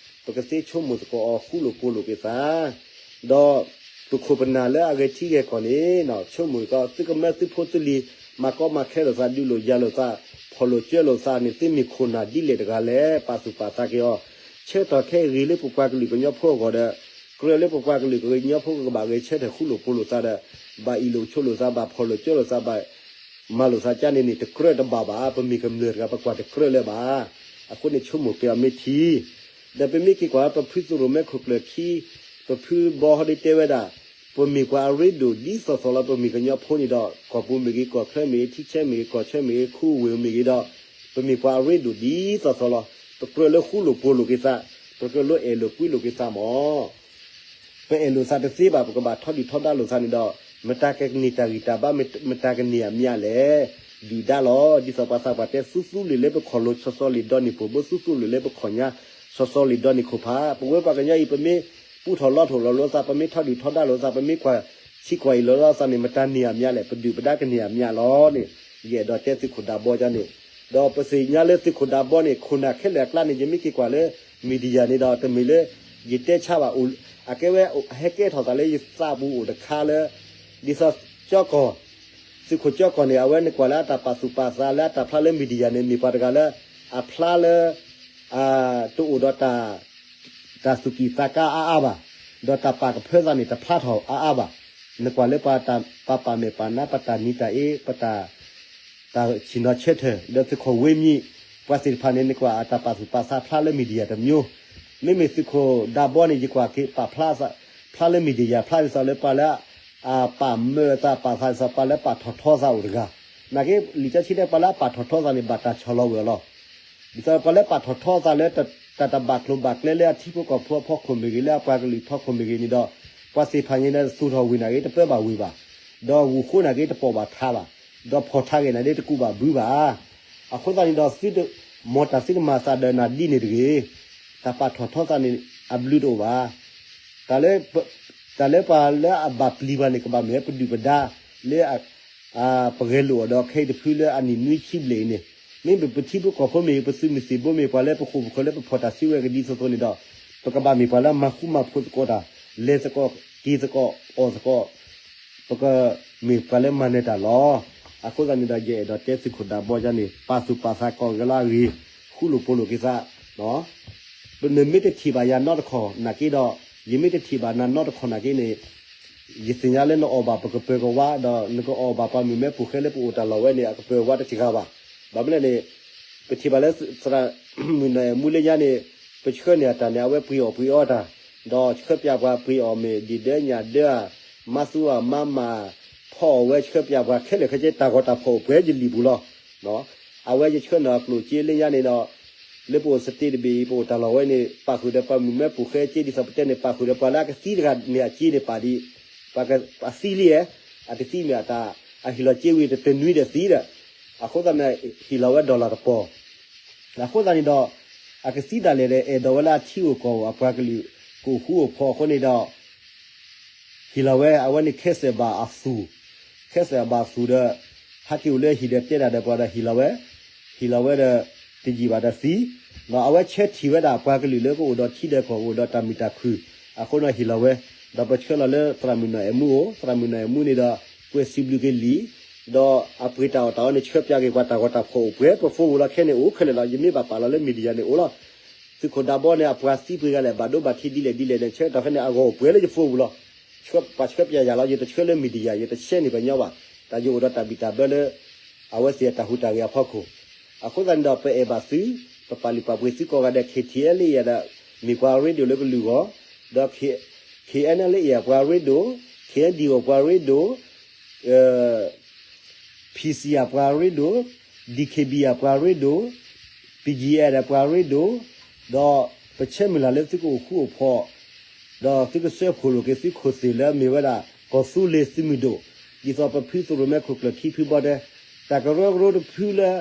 ပကသ့ဆိကမိၣ်သကိးအီၤဃူလိာ်ဖိးလိာ်က့ၤသး ဒီး ပခိၣ်ပနၢ်လၢအဂဲၤထံဂဲၤကီၢ်န့ၣ် ဆိကမိၣ်ကီး သုကမၢသုဖိသုလံၤ မၤကီမၤခဲလိာ်သး ဒုးလိာ်ယၤလိာ်သး ဖီၣ်လိာ်ကၢလိာ်သးန့ၣ် သုမ့ၢ်ခိၣ်နၢ်ဒ်လဲၣ်တဂၤလဲၣ် ပာ်သူၣ်ပာ်သးက့ၤအီၤ ဆၢကတီၢ်ခဲအံၤဂ့ၤလၢပပှၤကလုာ်ကညီဖိအဂီၢ်ဒီး ကြၢးလၢပပှၤကလုာ်ကညီဖိကဘၣ်ဂဲၤဆၢထၢၣ်ဃူလိာ်ဖိးလိာ်သးဒီး ဘၣ်အ့ၣ်လိာ်ဆိးလိာ်သး ဘၣ်ဖီၣ်လိာ်ကၢလိာ်သး ဘၣ်မၤလိာ်သးကါန့ၣ်န့ၣ် တကြၢးတဘၣ်ဘၣ် ပမ့ၢ်ကမျၢၢ်တဂၤ ပကွၢ်တကြၢးလၢၤဘၣ်. အဃိန့ၣ် ဆိကမိၣ်က့ၤအီၤမ့ၢ်ထံ ဒီးပမ့ၢ်က့ၤကွၢ် ပဖုသရိၣ်မဲခိၣ်ကျၢၢ်ခံ ပဖုဘီဟီဒ့တဲဝဲဒၣ် ပမ့ၢ်ပှၤအရ့ဒိၣ်ဒ်သိးသိးလီၤ ပမ့ၢ်ကညီဖိန့ၣ်ဒီး ကီၢ်ပူၤမ့ၢ်ဂ့ၤ ကီၢ်ချၢမ့ၢ်ဂ့ၤ ထံဆၢမ့ၢ်ဂ့ၤ ကီၢ်ဆၢမ့ၢ်ဂ့ၤ ခူဝ့ၢ်မ့ၢ်ဂ့ၤဒီး ပမ့ၢ်ပှၤအရ့ဒိၣ်ဒ်သိးသိးလီၤ. ပကြၢးလၢဃူလိာ်ဖိးလိာ်က့ၤသး ပကြၢးလၢအဲၣ်လိာ်ကွံလိာ်က့ၤသးမၢ် ပအဲၣ်လိာ်သးတသ့ဘၣ် ပကဘၣ်ထီဒုၣ်ထီဒါလိာ်သးန့ၣ်ဒီး မတၤကန့ၢ်တၢ်ဂံၢ်တၢ်ဘါ မတၤကန့ၢ်အမျးလဲၣ်. ဒုၣ်ဒါလီၤ. ဒ်သိးပှၤသးပှၢ်တဲ သူသူလ့ၤလၢပခီၣ်လိၤ စီၤစီၤလ့ၤဒီးန့ၢ်ပိာ်ဘိ သူသူလ့ၤလၢပခီၣ်ညါ စီၤစီၤလ့ၤဒီးန့ၢ်ခိၣ်ဖး. ပဝဲပှၤကညီအံၤ ပမ့ၢ်ပူထီၣ်လီထီၣ်လီၤလိာ်သး ပမ့ၢ်ထီဒုၣ်ထီဒါလိာ်သး ပမ့ၢ်ကွၢ်ဆံးကွၢ်အ့ၣ်လိာ်လိာ်သးန့ၣ် မတၤန့ၢ်အမျးလဲၣ် ပဒုၣ်ပဒါကန့ၢ်အမျးလီၤန့ၣ် ယအဲၣ်ဒိးတဲသုးခိၣ်ဒးဘီကန့ၣ် ဒီးပသ့ၣ်ညါလၢသုးခိၣ်ဒးဘီန့ၣ် ခိၣ်နၢ်ခဲလၢာ်အကျါန့ၣ် ယမ့ၢ်က့ၤကွၢ်လၢ media န့ၣ်ဒီး တမ့ၢ်လၢ ယတဲဆါဘၣ်အိၣ် အကဲဝဲ ဟဲကဲထီၣ်သးလၢယသးပူၤအိၣ်တခါလၢ ဒ်သိးကၠီကီၢ် သုးခိၣ်ကၠီကီၢ်န့ၣ် အဝဲန့ၣ်ကွၢ်လၢအတၢ်ပာ်သူၣ်ပာ်သးလၢအတၢ်ဖျါလၢ media န့ၣ် မ့ၢ်ပှၤတဂၤလၢ အဖျါလၢ တအိၣ်ဒီးတၢ် တၢ်သူၣ်ကံၢ်သးကါအါအါဘၣ်, ဒီးတၢ်ပာ်ကဖၢသးန့ၣ် တဖျါထီၣ်အါအါဘၣ်. နကွၢ်လၢပှၤတၢ်ပာ်ပာ်မဲာ်ပာ်နါ ပတၢ်နံၤတၢ်အ့ ပတၢ် တၢ်ဆ့ၣ်နီၤဆၢထၢၣ် ဒီးသုးခိၣ်ဝ့မံၤ ပှၤသ့ၣ်တဖၣ်န့ၣ် နကွၢ်အတၢ်ပာ်သူၣ်ပာ်သးဖျါလၢ media တမျိုး, မ့မ့ၢ်သုးခိၣ်ဒးဘီန့ၣ် ယကွၢ်က့ၤပာ်ဖျါသး ဖျါလၢ media ဖျါဒ်သိးလၢပှၤလၢ အပာ်မၢအသးပာ်သးဒ်သိးပှၤလၢပာ်ထီၣ်ထီသးအိၣ်တဂၤ, နာ်က့ လံာ်စီဆှံတဲပှၤလၢအပာ်ထီၣ်ထီသးန့ၣ် ဘၣ်တၢ်ဆီၣ်လီၤဝဲအီၤလီၤ. ဒ်သိးပှၤလၢပာ်ထီၣ်ထီသးလၢ တၢ်တဘၣ်ကျိၤဘၣ်ကျဲလၢအထံဖိကီၢ်ဖိအဖီခိၣ်မ့ၢ်ဂ့ၤ, လၢအပှၤကလုာ်ဖီခိၣ်မ့ၢ်ဂ့ၤန့ၣ်ဒီး, ပှၤသ့ၣ်တဖၣ်န့ၣ်ဒီး သူၣ်ထီၣ်ဝံၤနာ်က့ တပၢဘၣ်ဝံၤဘၣ်, ဒီးဂုၢ်ဃိနာ်က့ တပိာ်ဘၣ်ထးဘၣ်, ဒီးဖီၣ်ထးဂ့ၤနာ်က့ တကူးဘၣ်ဘုဘၣ်. အဃိသတးန့ၣ်ဒီး သုတ, မ်တၢ်သုတမၤသးဒီးနၤဒ်န့ၣ်တဂ့ၤ, တၢ်ပာ်ထီၣ်ထီသးန့ၣ် အဘျုးတအိၣ်ဘၣ်. တၢ်လၢပ, တၢ်လၢပှၤလၢအဘၣ်ပျံၤပှၤန့ၣ် ကဘၣ်မ့ၢ်ဝဲပဒုၣ်ပဒါလၢ ပဂဲၤလိာ်အီၤဒီးခဲအံၤတဖုလၢအနံၣ်နွံဆံဘျဲၣ်အံၤန့ၣ်, မ့မ့ၢ်ပထံဖိကီၢ်ဖိမ့ၢ်ဂ့ၤ, ပသုးမုၢ်သံၣ်ဘိမ့ၢ်ဂ့ၤ, ပှၤလၢပဃိာ်ပဃၢၤလၢပဖီၣ်တၢ်စုကဝဲၤကဒ်သိးသိးန့ၣ်ဒီး, ပကဘၣ်မ့ၢ်ပှၤလၢမၤဃူမၤဖိးသကိးတၢ်, လဲၤသကိး, က့ၤသကိး, အီၣ်သကိး, ပကမ့ၢ်ပှၤလၢမၤနၢၤတၢ်လီၤ. အဃိသတးန့ၣ်ဒီး ယအဲၣ်ဒိးတဲသုးခိၣ်ဒးဘီယါန့ၣ် ပာ်သူၣ်ပာ်သးကိးဂၤလၢအဂ့ၤ, ဃူလိာ်ဖိးလိာ်က့ၤသး နမ့ၢ်တထံၣ်ဘၣ်ယၤနီတခီၣ်နာ်က့ဒီး, ယမ့ၢ်တထံၣ်ဘၣ်နၤနီတခီၣ်နာ်က့န့ၣ်, ယသ့ၣ်ညါလၢနအီၣ်ဘၣ်ပကပၢၤကဝါ, ဒီးနကအီၣ်ဘၣ်ပှၤမုၣ်မဲပူၤဃဲလၢပအိၣ်တၢ်လီၢ်ဝဲန့ၣ် အကပၢၤဝါတစှၤဘၣ်. ဘၣ်မနုၤလဲၣ်န့ၣ်, ပထံၣ်ဘၣ်လၢသရၣ်မုၣ်နီၢ်အဲၣ်မူလၢညါန့ၣ်, ပဆှၢန့ၢ်အတၢ်န့ၣ် အဝဲပှ့ၤအီၣ်ပှ့ၤအီတၢ်, ဒီးဆှၢပၠးပှၤပှ့ၤအီၣ်မ့ၢ်ဒံၣ်ဒၢညၣ်ဒၢဧါ, မါသူဧါ, မါမၤ, ဖီအီၣ်ဝဲဆှၢပၠးပှၤခဲလၢာ်ခဲဆ့, တၢ်ဂီၤတၢ်ဖီၣ်အိၣ်ပှဲၤယလံာ်ပူၤလီၤ. အဝဲယဆှၢန့ၢ်အကျိၣ်စ့လၢညါန့ၣ်ဒီး, လၢပအိၣ်စတ့တဘ့ၣ်အံၤ ပအိၣ်တၢ်လီၢ်ဝဲန့ၣ် ပာ်ဃုာ်ဒီးပှၤမုၣ်မဲပူၤဃဲစ့, ဒ်သိးပတဲန့ၣ် ပာ်ဃုာ်ဒီးပှၤလၢအကသံတဂၤန့ၣ်အစ့န့ၣ်ပာ်ဒံး, ပှၤကသံလံဧါ, အတသံမ့ၢ်အတၢ်, အဟ့ၣ်လီၤစ့ဝံၤတတနွံဒီးသံဒီး, အဃိသတးန့ၣ် ဟ့ၣ်လီၤဝဲ dollar တပီၤ အဃိသတးန့ၣ်ဒီး, အကသံဒၣ်လဲာ်ဒီး အဲၣ်ဒိးဝဲလၢအထံအိၣ်ကီၢ်အိၣ် အပှၤကလုာ်ကအိၣ်ဃူအိၣ်ဖိးအဃိန့ၣ်ဒီး, ဟ့ၣ်လီၤဝဲ အဝဲန့ၣ်ခဲစၢၣ်ဘၣ်အသူၣ်, ခဲစၢၣ်ဘၣ်သူၣ်ဒီး, ဟဲက့ၤအိၣ်လၢဟံၣ်ဒီးတဲတၢ်ဒီးပှၤဒီးဟ့ၣ်လီၤဝဲ, ဟ့ၣ်လီၤဝဲဒီး, တယံာ်ဘၣ်ဒီးသံ, ဒီးအဝဲဆၢထံၣ်ဝဲဒၣ်ပှၤကလုာ်လၢကအိၣ်ဒီးထံဒီးကီၢ် အိၣ်ဒီးတၢ်မုာ်တၢ်ခုၣ်, အဃိန့ၣ်ဟ့ၣ်လီၤဝဲ, ဒီးပဆှၢလီၤလၢသရၣ်မုၣ်နီၢ်အဲၣ်မူအိၣ်, သရၣ်မုၣ်နီၢ်အဲၣ်မူန့ၣ်ဒီး, ကွဲးစံးဘျုးက့ၤလံ ဒီးအပှ့ၤတၢ်အီၣ်တၢ်အီန့ၣ် ဆှၢပၠးက့ၤပှၤတၢ်ဂီၤတၢ်ဖီၣ်အိၣ်ပှဲၤပဖိပူၤလီၤ. ခဲန့ၣ်အိၣ်ခဲလၢာ်လီၤ. ယမ့ၢ်ဘၣ်ပာ်လီၤလၢ media န့ၣ်အိၣ်လီၤ. သုးခိၣ်ဒးဘီန့ၣ် အပှၤသံပှ့ၤဂၤလဲၣ် ဘၣ်ဒိဘၣ်ထံးဒ်လဲၣ်ဒ်လဲၣ်န့ၣ် ဆၢကတီၢ်ဖဲန့ၣ် အဂီၤအိၣ်ပှဲၤလၢယဖိပူၤလီၤ. ပှၤဆှၢပၠးယၤလီၤ. ယတဆှၢလၢ media, ယတရှဲန့ၢ်ပှၤညီဘၣ်. တၢ်ယအိၣ်ဒီးတၢ်ဘံၣ်တၢ်ဘၢလၢ အဝဲသ့ၣ်အတၢ်ဟူးတၢ်ဂဲၤအဖီခိၣ်, အဃိသတးန့ၣ်ဒီး ပအဲၣ်ဘၣ်သု, ပပာ်လုၢ်ပာ်ပှ့ၤသုကိးဂၤဒဲး. ခ့ထံၣ်အဲလၢယၤဒီး မ့ၢ်ပှၤရ့ဒိၣ်လၢကလုာ်အဂီၢ်, ဒီး ခ့အဲနလၢယၤ ပှၤရ့ဒိၣ်, ခ့အဲဒံၣ်အီၤ ပှၤရ့ဒိၣ်, အ PC အပှၤရ့ဒိၣ်, DKB အပှၤရ့ဒိၣ်, BGF အပှၤရ့ဒိၣ်, ဒီးပဆၢမုၢ်လၢ်လၢသုကအိၣ်ဃူအိၣ်ဖိး, ဒီးသုကစၢဖှိၣ်လိာ်က့ၤသုခိၣ်သ့ၣ်လၢမ့ၢ်ဝဲဒၣ် ကီၢ်သူလ့ၤသုးမုၢ်ဒိၣ်, ဒ်သိးပဖုသရိာ်မဲခိၣ်ကျၢၢ်ထံဖုဘီတဲ, တၢ်ကရၢကရိတဖုလၢ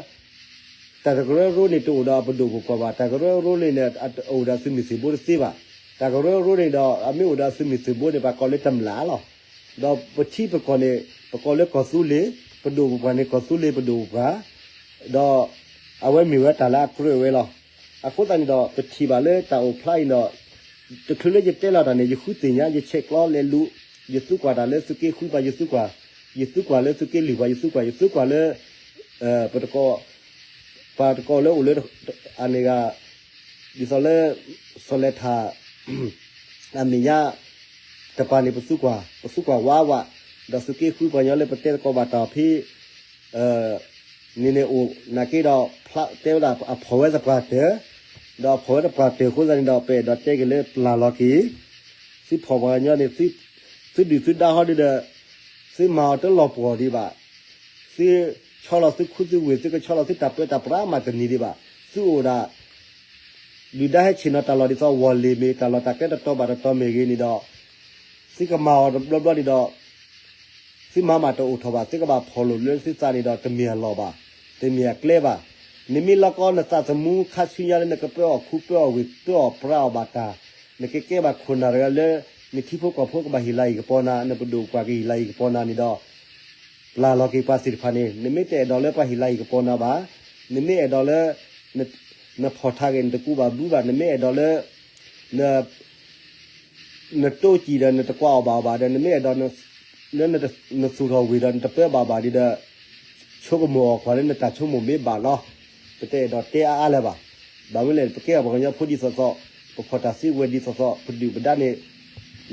တၢ်တကရၢကရိန့ၣ် တအိၣ်ဒီးအပဒိၣ်ပပှၢ်ဘၣ်. တၢ်ကရၢကရိန့ၣ် အိၣ်ဒီးသုးမုၢ်သံၣ်ဘိတသ့ဘၣ်. တၢ်ကရၢကရိန့ၣ်ဒီး အမ့ၢ်အိၣ်ဒီးသုးမုၢ်သံၣ်ဘိန့ၣ် ပှၤကိးလၢတမျၢ်လီၤ. ဒီးပထံပကီၢ်န့ၣ် ပကိးလၢကီၢ်သူလ့ၤ, ပဒိၣ်ပပှၢ်န့ၣ် ကီၢ်သူလ့ၤပဒိၣ်ပပှၢ်, ဒီးအဝဲမ့ၢ်ဝဲတၢ်လၢအကြၢးဝဲလီၤ. အဃိသတးန့ၣ်ဒီး ပထံၣ်ဘၣ်လၢတၢ်အိၣ်ဖျါအံၤဒီး တချုးလၢယတဲလီၤတၢ်န့ၣ် ယဃုသ့ၣ်ညါ ယဆဲးကျိးလဲၤလူၤ, ယသူကွၢ်တၢ်လၢသုးက့ဃုပှၤ, ယသူကွၢ်, ယသူကွၢ်လၢသုးက့လုၢ်ပှၤ, ယသူကွၢ်, ယသူကွၢ်လၢ ပတကိး, ပှၤတကိးလၢအိၣ်လၢ အန့ၣ်ဂၤ, ဒ်သိးလၢ စီၤလဲၤထၣ် အမဲာ်ညါ တပၤန့ၣ် ပသူကွၢ်, ပသူကွၢ်ဝးဝး, ဒီးသုးက့ဃုပှၤညီလၢပတဲသကိးဘၣ်တၢ်ဖဲ န့ၣ်န့ၣ်အိၣ်နာ်က့ဒီး ဖျါတဲဝဲဒၣ်အဖီၣ်ဝဲသပှၢ်တၢၢ်, ဒီးအဖီၣ်ဝဲသပှၢ်တၢၢ်အဃိသတးန့ၣ်ဒီး ပအဲၣ်ဒိးတဲက့ၤလၢပျၢ်လီၤက့ၤ သုဖီၣ်ပှၤကညီန့ၣ် သုဒုၣ်သုဒါဟီဒုဒီး သုမၤအီၤတလီၤပှီၢ်ဒံးဘၣ်, သုဆီလီၤသုခူသုဝ့ၢ် သုကဆီလီၤသုတၢ်ပၢတၢ်ပြးမးတန့ၢ်ဒံးဘၣ်, သုအိၣ်ဒၣ် ဒုၣ်ဒါဟဲဆ့ၣ်နီၤတၢ်လီၢ်ဒ်သိးဝီၤလ့ၤမ့ၢ် တၢ်လီၢ်တၢ်ကျဲတတီၤဘၣ်တတီၤမ့ၢ်ဂ့ၤန့ၣ်ဒီး သုကမၤအီၤတဘျီဘျီန့ၣ်ဒီး သုမၤမးတအိၣ်ထီၣ်ဘၣ်, သုကဘၣ်ဖီၣ်လိာ်လၢသုသးန့ၣ်ဒီး တမ့ၢ်အလီၢ်ဘၣ်, တမ့ၢ်အကျဲဘၣ်. နမ့ၢ်လီၤကီနသးသမူခါဆူညါလၢနကပၢအီၣ်ခူပၢအီၣ်ဝ့ၢ် ပၢအီၣ်ပြးအီၣ်ဘၣ်တၢ်, နကကဲဘၣ်ခိၣ်နၢ်တဂၤလၢ နထံဖိကီၢ်ဖိကဘၣ်ဟ့ၣ်လၤဟ့ၣ်ကပီၤနၤ, နပဒိၣ်ပပှၢ်ကဟ့ၣ်လၤဟ့ၣ်ကပီၤနၤန့ၣ်ဒီး ပျၢ်လီၤက့ၤပှၤသ့ၣ်တဖၣ်န့ၣ် နမ့ၢ်တအဲၣ်ဒိးလၢပှၤဟ့ၣ်လၤဟ့ၣ်ကပီၤနၤဘၣ်, နမ့ၢ်အဲၣ်ဒိးလၢ နဖီၣ်ထးဂ့ၤ နတကူးဘၣ်ဘုဘၣ်, နမ့ၢ်အဲၣ်ဒိးလၢ န နတိစၢ်ဒီးနတကွၢ်အီၣ်ဘၣ်အီၤဘၣ်ဒီး နမ့ၢ်အဲၣ်ဒိး လၢနသူၣ်ထီၣ်ဝ့ၢ်ဒီးနတပၢဘၣ်ဘၣ်ဒီး ဆိကမိၣ်အီၤကွၢ်လၢနတၢ်ဆိကမိၣ်မ့ၢ်ဘၣ်လီၤ. ပတအဲၣ်ဒိးတဲအါအါလၢၤဘၣ်. ဘၣ်မနုၤလဲၣ် ပကဲပှၤကညီဖိဒ်သိးသိး, ပဖီၣ်တၢ်စုကဝဲၤဒ်သိးသိး, ပဒုၣ်ပဒါန့ၣ်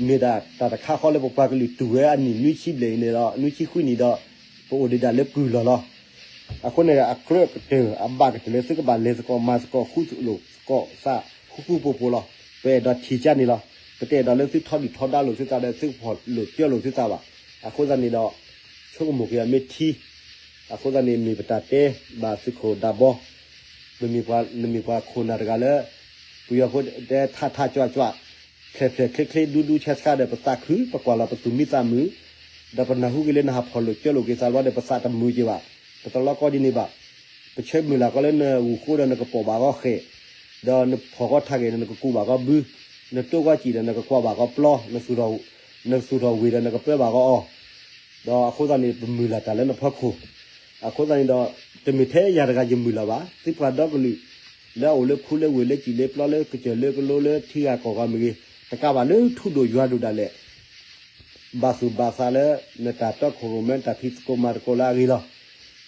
မ့ၢ်ဒၣ်တၢ်တခါဃီလၢပပှၤကလုာ်တူၢ်ဝဲအနံၣ်နွံဆံဘျဲၣ်အံၤန့ၣ်ဒီး နွံဆံဃုနံၣ်ဒီး ပအိၣ်ဒံးဒၣ်လၢကုၢ်လီၢ်လီၤ. အဃိန့ၣ် အကြၢးကတၢၢ် အဘၣ်ကတၢၢ်လၢသုကဘၣ်လဲၤသကိးမၤသကိး ဃူလိာ်သကိးသး ဃူဃူဖိးဖိးလီၤ. ပအဲၣ်ဒိးထံၣ်ကၢန့ၣ်လီၤ. ပတအဲၣ်ဒိးလၢသုထီဒုၣ်ထီဒါလိာ်သုသးဒီး သုကဖီၣ်လိာ်တၢလိာ်သုသးဘၣ်. အဃိသတးန့ၣ်ဒီး ဆိကမိၣ်က့ၤအမ့ၢ်ထံ အဃိသတးန့ၣ် မ့ၢ်ပတၢ်တဲဘၣ်သုးခိၣ်ဒးဘီ, နမ့ၢ်ပှၤခိၣ်နၢ်တဂၤလၢ ပယီၤဖိတဲထးထးကွၢ်ကွၢ်, ဖျဲးဖျဲးချ့ချ့ ဒူဒူဆါဆါဒီး ပသးခု ပကွၢ်လီၤပသူၣ်မံသးမုာ်, ဒီးပနၢ်ဟူက့ၤလၢနဟးဖီၣ်လိာ်ကၢလိာ်က့ၤသးလီၤဒီး ပသးတမုာ်က့ၤဘၣ်, ပတလီကီဒ်န့ၣ်ဘၣ်. ပဆၢမုၢ်လၢ်ကီးလၢနဂူၢ်ဃိဒီး နကပိာ်ဘၣ်ကီးဃဲး, ဒီးနဖီၣ်ကီးထးဂဲာ်ဒီး နကကူးဘၣ်ကီးဘု, နတိၢ်ကီးစံၣ်ဒီး နကကွၢ်ဘၣ်ကီးပျီ, နသူၣ်ထီၣ်ဝ့ၢ်ဒီး နကပၢဘၣ်ကီးအီၤ, ဒီးအဃိသတးန့ၣ် ပမုၢ်လၢ်တၢ်လၢနဖီခိၣ်. အဃိသတးန့ၣ်ဒီး တမ့ၢ်ထဲယၤတဂၤယမုၢ်လၢ်ဘၣ်, သုပှၤဒီကလုာ် လၢအအိၣ်လၢခူလၢဝ့ၢ်လၢစံၣ်လၢပျီလၢကစၢၢ်လၢကလိလၢထံဂၤကီၢ်ဂၤမ့ၢ်ဂ့ၤ, တကးဘၣ်လၢထူဒိၣ်ယွၤဒိၣ်ဒၣ်လဲာ် ဘၣ်သူၣ်ဘၣ်သးလၢ နတၢ်တီခိၣ်ရိၣ်မဲ နတၢ်ဖံးသကိးမၤသကိးလၢအဂ့ၤလီၤ.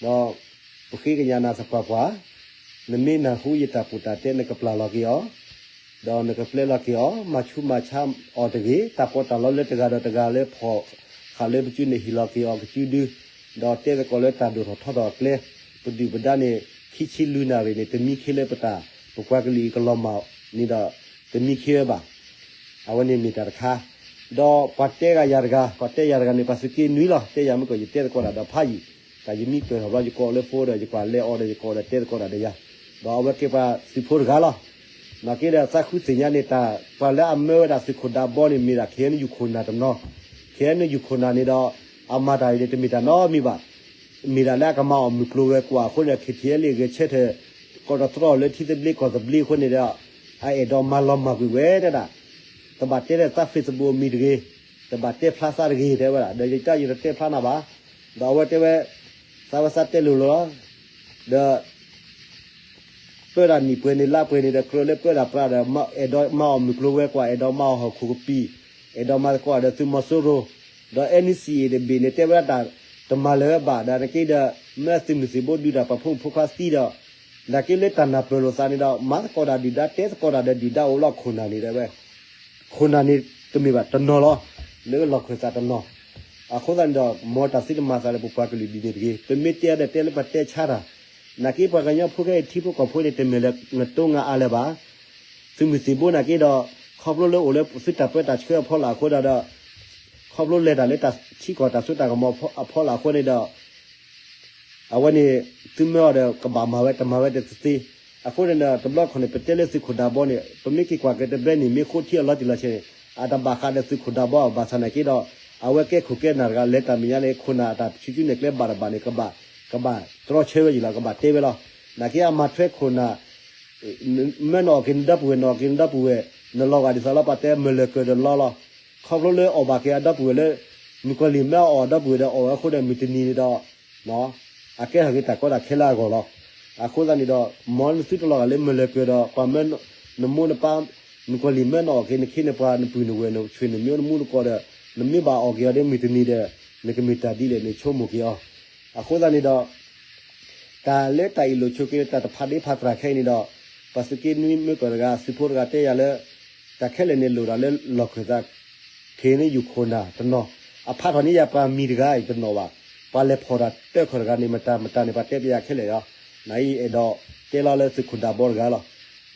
ဒီးပဃ့ကညးနၤသပှၢ်ပှၢ်, နမ့ၢ်နၢ်ဟူယတၢ်ကိးတၢ်တဲ နကပျၢ်လီၤက့ၤအီၤ, ဒီးနကပျဲလီၤက့ၤအီၤ, မၤဆူးမၤဆါအီၤတဂ့ၤ, တၢ်ပီးတၢ်လီလၢတဂၤဒီးတဂၤလၢဖီၣ်ဃာ်လၢပစုန့ၣ် ဟ့ၣ်လီၤက့ၤအီၤကစုဒု, ဒီးတဲသကိးလၢတၢ်ဒိၣ်ထီၣ်ထီထီၣ်အကျဲ, ပဒုၣ်ပဒါန့ၣ် ခံဆံလွံၢ်နၣ်ရံၣ်န့ၣ် တမံခ့လၢပတၢ် ပပှၤကလုာ်အံၤကလီၤမၢ်န့ၣ်ဒီး တမံခ့ဝဲဘၣ်. အဝဲန့ၣ်မ့ၢ်တၢ်တခါ, ဒီးပှၤတဲဂၤယၤတဂၤ, ပှၤတဲယၤတဂၤန့ၣ် ပှၤသုးက့နွံလီၤ, တဲယၤမ့ၢ်ကီး ယတဲသကိးတၢ်ဒီးဖးယံာ်, တၢ်ယမံကၢၢ်ထီၣ်ဘျီ ယကိးအီၤလၢဖိဒီး ယကွၢ်လဲၤအီၤဒီး ယကိးအီၤဒီးတဲသကိးတၢ်ဒီးယၤ, ဒီးအဝဲကဲပှၤသုးဖိတဂၤလီၤ. နာ်က့ဒီးသးဃုသ့ၣ်ညါန့ၣ် တၢ်ပှၤလၢအမၢဝဲဒၣ်သုးခိၣ်ဒးဘီန့ၣ် မ့ၢ်ဒၣ် ခ့ၣ်အဲၣ်ယူၣ် ခိၣ်နၢ်တနီၤ, ခ့ၣ်အဲၣ်ယူၣ် ခိၣ်နၢ်န့ၣ်ဒီး အမၤတၢ်အံၤန့ၣ် တမ့ၢ်တၢ်နီတမံၤဘၣ်. မ့ၢ်ဒၣ်လၢအကမၤအီၣ်မုၢ်ကျိၤဝဲၤကွာ်အဃိန့ၣ် ခ့ၣ်ထံၣ်အဲၣ်လ့ၣ် ဂဲၤဆၢထၢၣ် ကီးတတြီလၢထံသဘျ့ကီၢ်သဘျ့အဃိန့ၣ်ဒီး အအဲၣ်ဒိးမၤလီၤမၢ်ကွံာ်ဝဲတဲဒၣ်, တဘၣ်တဲလၢသး Facebook အမံၤတဂ့ၤ, တဘၣ်တဲဖျါသးတဂ့ၤ တဲဝဲဒၣ်, ဒီးယတၢ်ယတတဲဖျါနၤဘၣ်, ဒီးအဝဲတဲဝဲ သးဝဲသးတဲလိၤလီၤ, ဒီး ပၢတၢ်နံၣ်ပှဲၤန့ၣ် လါပှဲၤန့ၣ်ဒီး ကြၢးလၢပၢတၢ်ပြးဒီး အဲၣ်ဒိးမၤအီၣ်မုၢ်ကျိၤဝဲၤကွာ်, အဲၣ်ဒိးမၤအီၣ်ဟီၣ်ခိၣ်ကပံာ်, အဲၣ်ဒိးမၤသကိးဒီးသုးမီၤစိရိၤ, ဒီး NCA တဘ့ၣ်န့ၣ် တဲဝဲဒၣ်တၢ်တမၤလၢၤဝဲဘၣ်, ဒီးနက့ဒီး မ့ၢ်သုးမုၢ်သံၣ်ဘိဒုးတၢ်ပှၤဖိမုၣ်ဖိခွါသံဒီး နာ်က့လၢတၢ်နၢ်ပၢၢ်လိာ်သးန့ၣ်ဒီး မၤသကိးတၢ်ဒုၣ်ဒါ တဲသကိးတၢ်ဒီးဒုၣ်ဒါအိၣ်လီၤခိၣ်နၢ်န့ၣ်ဒီးဝဲ, ခိၣ်နၢ်န့ၣ်တမ့ၢ်ဘၣ်တနီၤလီၤ, လၢလီၢ်ခၢၣ်သးတနီၤ, အဃိသတးန့ၣ်ဒီး မ်တၢ်သံတမၤသးလၢပပှၤကလုာ်ဒ်န့ၣ်တဂ့ၤ, ပမ့ၢ်တဲအီၤဒီးတဲလၢပတဲဆါတၢ်, နာ်က့ပှၤကညီဖိခဲအံၤထံဖိကီၢ်ဖိန့ၣ် တမ့ၢ်လၢနတိငါအါလၢၤဘၣ်, သုးမုၢ်သံၣ်ဘိနာ်က့ဒီး ခီဖျိလၢအိၣ်လၢသုတၢ်ပၢတၢ်ဆှၢအဖီလာ်အဃိဒီး ခီဖျိလဲၤတၢ်လၢတၢ်ထံကီၢ်တၢ်စိတၢ်ကမီၤအဖီလာ်အဃိန့ၣ်ဒီး အဝဲန့ၣ် သုမၢအီၤဒီးကဘၣ်မၤဝဲ တမၤဝဲတသ့, အဃိန့ၣ်ဒီး တဘျီခီန့ၣ် ပတဲလၢသုးခိၣ်ဒးဘီန့ၣ် ပမ့ၢ်က့ၤကွၢ်က့ၤတဘျီန့ၣ် မ့ၢ်ဃိထံအလီၤတံၢ်လီၤဆဲးန့ၣ် အတဘၣ်ဃးဒီးသုးခိၣ်ဒးဘီဘၣ်ဆၣ်နာ်က့ဒီး အဝဲကဲခိၣ်ကဲနၢ်တဂၤ လဲၤတၢ်မဲာ်ညါန့ၣ် ခိၣ်နၢ်အတၢ်ဆူၣ်ဆူၣ်န့ၣ် ကျဲဘၣ်တဘၣ်န့ၣ် ကဘၣ် ကဘၣ်တြီဆၢဝဲယံၤလီၤ ကဘၣ်တဲဝဲလီၤ. နာ်က့အမၤထွဲခိၣ်နၢ် မၢနအီၣ်က့ၤနဒီပုၢ်ဝဲၢ် နအီၣ်က့ၤနဒီပုၢ်ဝဲၢ် နလီၤဂာ်ဒ်သိးလီၤ ပှၤတဲမၢလၢၤကၢၤဒီးလီလီၤ. ခီဖျိလၢအီၣ်ဘၣ်က့ၤအဒီပုၢ်ဝဲၢ်လၢ မုၣ်ကီၤလံၢ်မၢအီၣ်အဒီပုၢ်ဝဲၢ်ဒီးအီၣ်ဝဲအဃိဒီး မုၢ်တနံၤန့ၣ်ဒီး အကဲထီၣ်က့ၤတၢ်ကီတၢ်ခဲလၢအဂီၢ်လီၤ. အဃိသတးန့ၣ်ဒီး မ်နသုတလီၤဂာ်လၢမၢလၢၤကၢၤဒီး ပှၤမၢ နမိၢ်နပၢ် မုၣ်ကီၤလံၢ်မၢနအီၣ်က့ၤနခ့နပှၤ နပုၢ်နဝဲၢ် နဆွေနမျိုး နမူနကီၢ်ဒီး နမ့ၢ်ဘၣ်အီၣ်က့ၤအီၤဒီး မုၢ်တနံၤဒီး နကမ့ၢ်တၢ်ဒ်လဲၣ်န့ၣ် ဆိကမိၣ်က့ၤအီၤ. အဃိသတးန့ၣ်ဒီး တၢ်လၢတၢ်အ့ၣ်လိာ်ဆိးက့ၤလၢတၢ်တဖးဒ့ဖးတြၢ်ခဲအံၤန့ၣ်ဒီး ပှၤသုးက့နွံမ့ၢ်ကီၢ်တဂၤ သုးဖိတဂၤတဲယၤလၢ တၢ်ခဲလၢာ်န့ၣ်လိၣ်ဒၣ်လၢလီၢ်ခၢၣ်သး ခ့ၣ်အဲၣ်ယူၣ်ခိၣ်နၢ်တနီၤ အဖးထီၣ်န့ၢ်ယၤပှၤမံၤတဂၤအံၤတနီၤဘၣ်. ပှၤလဲၤဖီၣ်တၢ်တၢၢ်ခီၣ်တဂၤန့ၣ် မတၤမတၤန့ၣ် ပှၤတဲပယၤခဲလၢာ်လီၤ. နအံၤအဲၣ်ဒိးတဲလီၤလၢသုးခိၣ်ဒးဘီတဂၤလီၤ.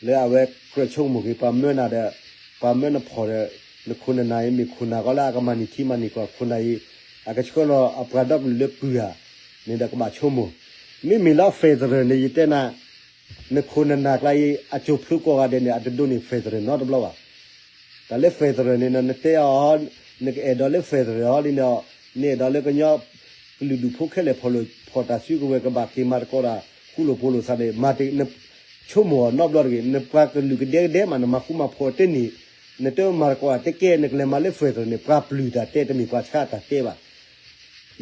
လၢအဝဲကြၢးဆိကမိၣ်က့ၤ ပှၤမၢနၤဒီး ပှၤမၢနဖီၣ်ဒီး နခိၣ်နနၢ်အံၤ မ့ၢ်ခိၣ်နၢ်ကီးလၢအကမၤန့ၢ်ထံမၤန့ၢ်ကီၢ် ခိၣ်နၢ်အံၤ အကဆှၢလီၤအပှၤဒီကလုာ်လၢပုၢ်ဧါန့ၣ်ဒီး ကဘၣ်ဆိကမိၣ်. မ့မ့ၢ်လၢ federal န့ၣ် ယတဲနၤ နခိၣ်နနၢ်ကျါအံၤ အကၠိၤဖျိကိးဂၤဒဲးန့ၣ် အတဒိးန့ၢ် federal နီတဘျီဘၣ်. တၢ်လၢ federal န့ၣ် နတဲအီၤ နကအဲၣ်ဒိးလၢ federal အီၤလံဒီး နအဲၣ်ဒိးလၢကညီကလုာ်ဒူၣ်ဖိခဲလၢာ်ဖီၣ်လိာ်ဖီၣ်တၢ်စုကဝဲၤ ကဘၣ်က့ၤမၤသကိးတၢ်ဃူလိာ်ဖိးလိာ်သးန့ၣ် မၤတ နဆိကမိၣ်အီၤနီတဘျီတဂ့ၤ. နပှၤကလုာ်ကဒဲကဒဲမး နမၤဃူမၤဖိးတန့ၢ် နတမၤသကိးတၢ်တကဲ နကလဲၤမၤလၢ federal န့ၣ် ပှၤပျုၢ်တၢ်တဲတမ့ၢ်ပှၤဆှးတၢ်တဲဘၣ်.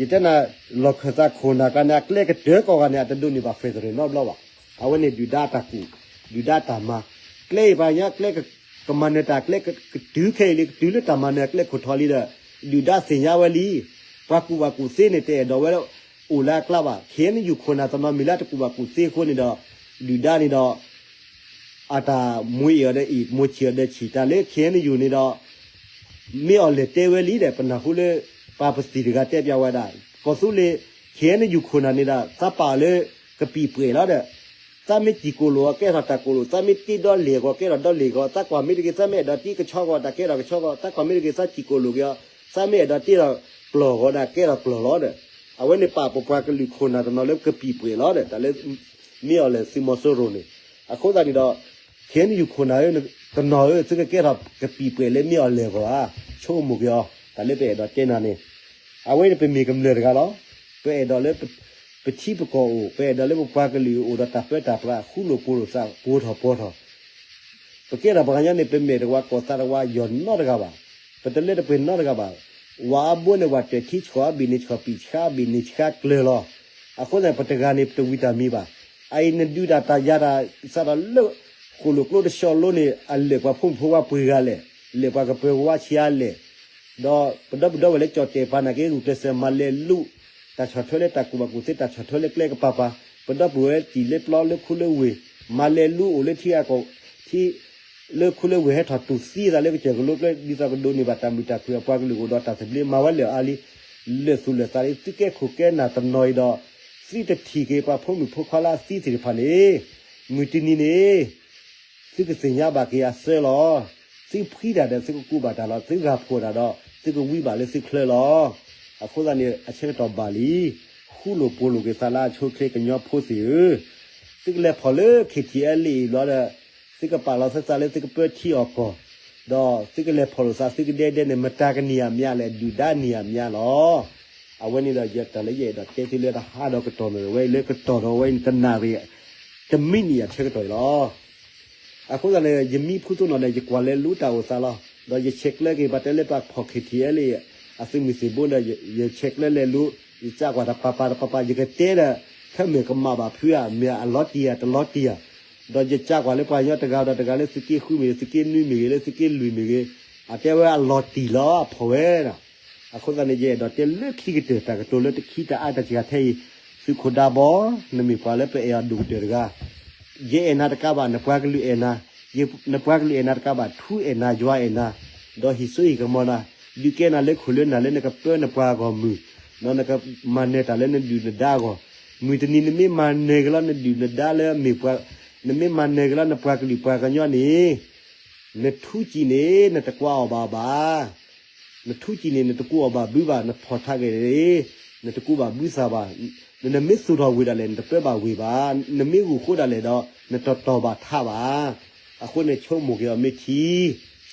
ယတဲနၤ လီၢ်ခၢၣ်သးခိၣ်နၢ်ကျါန့ၣ် အကျဲကတၢၢ်ကိးဂၤန့ၣ် အတဒိးန့ၢ်ဘၣ် federal နီတဘျီဘၣ်. အဝဲန့ၣ်ဒုၣ်ဒါတၢ်ကူၣ် ဒုၣ်ဒါတၢ်မၤ ကျဲအံၤပှၤညါကျဲကမၤနၢၤတၢ်ကျဲကတုၤခဲအံၤလံ ကတုၤလၢတၢ်မၤနၢၤအကျဲခိၣ်ထီၣ်လံဒီး ဒုၣ်ဒါသ့ၣ်ညါဝဲလံ. ပှၤကူၣ်ဘၣ်ကူၣ်သ့န့ၣ် တအဲၣ်ဒိးဝဲအိၣ်လၢအကျါဘၣ်. ခ့ၣ်အဲၣ်ယူၣ်ခိၣ်နၢ်တနီၤမ့ၢ်လၢတကူၣ်ဘၣ်ကူၣ်သ့အဃိန့ၣ်ဒီး ဒုၣ်ဒါန့ၣ်ဒီး အတၢ်မိၢ်အ့ၣ်အီၤဒီးအ့ၣ် မိၢ်ဆံၣ်အီၤဒီးဆံၣ် တၢ်လၢ ခ့ၣ်အဲၣ်ယူၣ်န့ၣ်ဒီး မ့ၢ်အီၤလဲၤတဲဝဲလံဒီး ပနၢ်ဟူလၢ ပှၤပသံၣ်တဂၤတဲပျးဝဲဒၣ် ကီၢ်သူလ့ၤ ခ့ၣ်အဲၣ်ယူၣ်ခိၣ်နၢ်န့ၣ်ဒီး သးပာ်အီၤလၢ ကပံာ်ပှဲၤလီၤဒီး သးမ့ၢ်စံၣ်ကိၣ်လိာ်အီၤ ကဲထီၣ်တၢ်ကိၣ်လိာ် သးမ့ၢ်တ့ဒီလ့ၣ်အဂီၢ် ကဲထီၣ်ဒီလ့ၣ်အဂီၢ် သးကွၢ်မ့ၢ်တဂ့ၤ သးမ့ၢ်အဲၣ်ဒိးတ့ကဆီဂီၢ် တၢ်ကဲထီၣ်ကဆီဂီၢ် သးကွၢ်မ့ၢ်တဂ့ၤ သးစံၣ်ကိၣ်လိာ်က့ၤအီၤ သးမ့ၢ်အဲၣ်ဒိးတ့ဒီးကျီၢ်အဂီၢ်ဒီး ကဲထီၣ်ကျီၢ်လီၤဒီး အဝဲန့ၣ်ပာ်ပပှၤကလုာ်ခိၣ်နၢ်တနီၤလၢကပံာ်ပှဲၤလီၤဒီး တၢ်လၢ မ့ၢ်အီၤလဲၣ် သုးမီၤစိရိၤန့ၣ် အဃိသတးန့ၣ်ဒီး ခ့ၣ်အဲၣ်ယူၣ် ကဲနယူခိၣ်နၢ်ဧၢ, တနီၤဧၢ, သုကကဲထီၣ်ကပံာ်ပှဲၤလၢမ့ၢ်အီၤလဲၣ်ဂီၤဧါ, ဆိကမိၣ်က့ၤအီၤ, တၢ်လၢပအဲၣ်ဒိးတဲနၤန့ၣ်, အဝဲန့ၣ်ပမ့ၢ်ကမျၢၢ်တဂၤလီၤ. ပအဲၣ်ဒိးလၢ ပထံပကီၢ်အိၣ်, ပအဲၣ်ဒိးလၢပပှၤကလုာ်အိၣ်ဒီးတၢ်ပၢတၢ်ပြး ဃူလိာ်ဖိးလိာ်သး ပှိၤထီၣ်ပှီၤထီၣ် ပကဲထီၣ်ပှၤကညီန့ၣ် ပမဲာ်တဝါ ကီၢ်သးတဝါ ယီၢ်နီတဂၤဘၣ်, ပတလၢတပှဲၤနီတဂၤဘၣ်. ဝၤအဘိန့ၣ် ဝၤတၢၢ်ထံဆှီအဘ့ၣ်န့ၣ် ဆှီပံာ်ဆှါအဘ့ၣ်န့ၣ် ဆှါကျၢၤလီၤ. အဃိသတး ပတဂၤန့ၣ် ပတဝံၤတၢ်မံၤဘၣ်. အအံၤနဒုးတၢ်တၢ်ယၤတၢ် စးထီၣ်လၢ ဃိၣ်လိာ်ကျိတဆီလိန့ၣ် အလဲၤပှၤဖိမုၣ်ဖိခွါပှဲၤဂၤလဲၣ်, လဲၤပှၤကပၢၤကဝါဆံးအါလဲၣ်, ဒီးပဒီပုၢ်ဒီဝဲၢ်လၢကၠီၣ်တဲာ်ပာ်နာ်က့ ဂုာ်ကျဲးစၢးမၤလဲၤလူ တၢ်ဆီၣ်ထွဲလၢတၢ်ကူၣ်ဘၣ်ကူၣ်သ့ တၢ်ဆီၣ်ထွဲလၢကျဲကပၤပၤ, ပဒီပုၢ်ဝဲၢ်စံၣ်လၢပျီလၢခူလၢဝ့ၢ်, မၤလဲၤလူအိၣ်လၢထံအကီၢ်, ထံ လၢခူလၢဝ့ၢ် ဟဲထီၣ်တူၢ်သံသးလၢကစၢၢ်ကလိကျဲ ဒ်သိးကဒိးန့ၢ်ဘၣ်တၢ်မုာ်တၢ်ခုၣ်အပှၤကလုာ်အိၣ်ဒီးတၢ်သဘျ့ မၤဝဲလၢာ်အါလံ. လၢာ်သူၣ်လၢာ်သးလံ သုကဲခိၣ်ကဲနၢ်တနီၤအံၤဒီး သုတထံၣ်က့ၤပှၤဖိမုၣ်ဖိခွါလၢအသံသ့ၣ်တဖၣ်န့ၣ်, မုၢ်တနံၤန့ၣ် သုကသ့ၣ်ညါဘၣ်က့ၤအစၢလီၤ. သုဖှံတၢ်ဒီးသုကကူးဘၣ်တၢ်လီၤ. သုဂၢ်ဖှိၣ်တၢ်ဒီး သုကဝံဘၣ်လၢသုချၢလီၤ. အဃိသတးန့ၣ် အဆၢကတီၢ်ဘၣ်လံ. ဃူလိာ်ဖိးလိာ်က့ၤသးလၢအဆိအချ့ ကညီဖိသ့ၣ်ဧၢ, သုကလဲၤဖီၣ်လၢ KTLA အံၤဘျီဒီး သုကပာ်လီၤသုသးလၢသုကပၢထံအီၣ်ကီၢ်, ဒီးသုကလဲၤဖီၣ်လိာ်သးသုကဒဲဒဲန့ၣ် မတၤကန့ၢ်အမးလဲၣ်, ဒုၣ်ဒါန့ၢ်အမးလီၤ. အဝဲန့ၣ်ဒီး ယတၢ်လၢယအဲၣ်ဒိးတဲသုလၢတဟါဒီးကတီၢ်န့ၣ် အဝဲအံၤလၢကတီၢ်ဒီးအဝဲအံၤ တနၣ်ရံၣ် တမံးနံးအဆၢကတီၢ်အံၤလီၤ. အဃိသတးန့ၣ် ယမံဖုသိနီၣ်န့ၣ် ယကွၢ်လဲၤလူတၢ်အိၣ်သးလီၤ. ဒီးယဆဲးကျၢက့ၤ ပှၤတဲလၢပှၤဖီၣ် KTLA အသုးမုၢ်သံၣ်ဘိဒီး ယဆဲးကျၢလဲၤလူ, ယကကွၢ်တပၤပၤတပၤပၤ ယကတဲဒီး ခဲမုၢ်ကမၣ်ဘၣ်ဖုဧါ, မ့ၢ်အလီၤတံၢ်ဧါ တလီၤတံၢ်ဧါ. ဒီးယကကွၢ်လၢပှၤကညီတဂၤဒီးတဂၤလၢသုးက့ဃုမ့ၢ်ဂ့ၤ သုးက့နွံမ့ၢ်ဂ့ၤ လၢသုးက့လွံၢ်မ့ၢ်ဂ့ၤ, အတဲဝဲအလီၤတံၢ်လီၤအဖီၣ်ဝဲဒၣ် အဃိသတးန့ၣ် ယအဲၣ်ဒိးတဲလၢခံကတၢၢ် တၢ်ကတိၤလၢတခံတအါတၢ်စှၤထဲအံၤ, သုးခိၣ်ဒါဘီ, နမ့ၢ်ပှၤလၢပအဲၣ်အီၤဒိၣ်ကတၢၢ်တဂၤ, ယအဲၣ်နၤတကးဘၣ်, နပှၤကလုာ်အဲၣ်နၤ, နပှၤကလုာ်အဲၣ်နၤတကးဘၣ်, ထူအဲၣ်နၤ, ယွၤအဲၣ်နၤ, ဒီးဟံးစိဟံးကမီၤနၤ, ဒုးကဲနၤလၢခိၣ်လၢနၢ်လၢနကပၢနပှၤအဂီၢ်မုၢ်, ဒီးနကမၤနၢၤတၢ်လၢနဒုၣ်နဒါအဂီၢ်, မုၢ်တနံၤနမ့ၢ်မၤနၢၤက့ၤလီၤနဒုၣ်နဒါလၢမ့ၢ်ပှၤ, နမ့ၢ်မၤနၢၤက့ၤလီၤနပှၤကလုာ်ပှၤကညီန့ၣ် နထူစံာ်န့ၣ် နတကွၢ်အီၤဘၣ်ဘၣ်. နထူစံာ်န့ၣ် နတကူအီၤဘၣ်ဘုဘၣ်, နဖီၣ်ထးက့ၤန့ၣ် နတကူဘၣ်ဘုသးဘၣ်. နမ့ၢ်သူၣ်ထီၣ်ဝ့ၢ်ဒၣ်လဲာ် နတပၢဘၣ်ဝ့ၢ်ဘၣ်. နမ့ၢ်ဂုာ်ဃိဒၣ်လဲာ်ဒီး နတတီၢ်ဘၣ်ထးဘၣ်. အဃိန့ၣ် ဆိကမိၣ်က့ၤအီၤမ့ၢ်ထံ,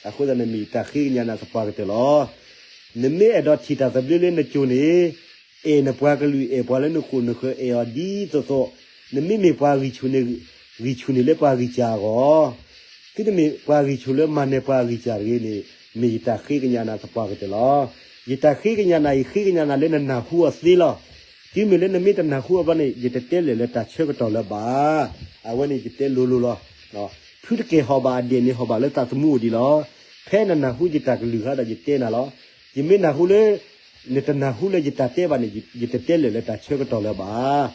အဃိသတးန့ၣ်မ့ၢ်ယတၢ်ဃ့ကညးနၤသပှၢ်ကတၢၢ်လီၤ. နမ့ၢ်အဲၣ်ဒိးထံၣ်တၢ်သဘျ့လၢနကၠိန့ၣ်, အဲၣ်နပှၤကလုာ် အဲၣ်ပှၤလၢနဃိာ်နဃၢၤ အဲၣ်အီၤဒ်သိးသိး, နမ့မ့ၢ်ပှၤဂံၢ်ဆူၣ်န့ၣ် ဂံၢ်ဆူၣ်န့ၣ်လၢပှၤဂံၢ်စၢ်အဂီၢ်, သုတမ့ၢ်ပှၤဂံၢ်ဆူၣ်လၢမၤနၢၤပှၤဂံၢ်စၢ်တဂ့ၤန့ၣ် မ့ၢ်ယတၢ်ဃ့ကညးနၤသပှၢ်ကတၢၢ်လီၤ. ယတၢ်ဃ့ကညးနၤအံၤ ဃ့ကညးနၤလၢနနၢ်ဟူအီၤသ့လီၤ. တုၤမ့ၢ်လၢနမ့ၢ်တနၢ်ဟူအီၤဘျီန့ၣ် ယတတဲလၢာ်လၢတၢ်ဆၢကတီၢ်လၢၤဘၣ်. အဝဲန့ၣ်ယတဲလိၤလိၤလီၤ. ဖုတကဲၢ်ဟီၣ်ဘၣ်အဒဲးန့ၣ် ဟီၣ်ဘၣ်လၢသးသမူအိၣ်ဒံးလီၤ. ဖဲနနၢ်ဟူယတၢ်ကလုၢ်ဟါဒီးယတဲနၤလီၤ. ယမ့ၢ်နၢ်ဟူလၢ နတနၢ်ဟူလၢယတၢ်တဲဘၣ်န့ၣ် ယတတဲလၢာ်လၢတၢ်ဆၢကတီၢ်လၢၤဘၣ်.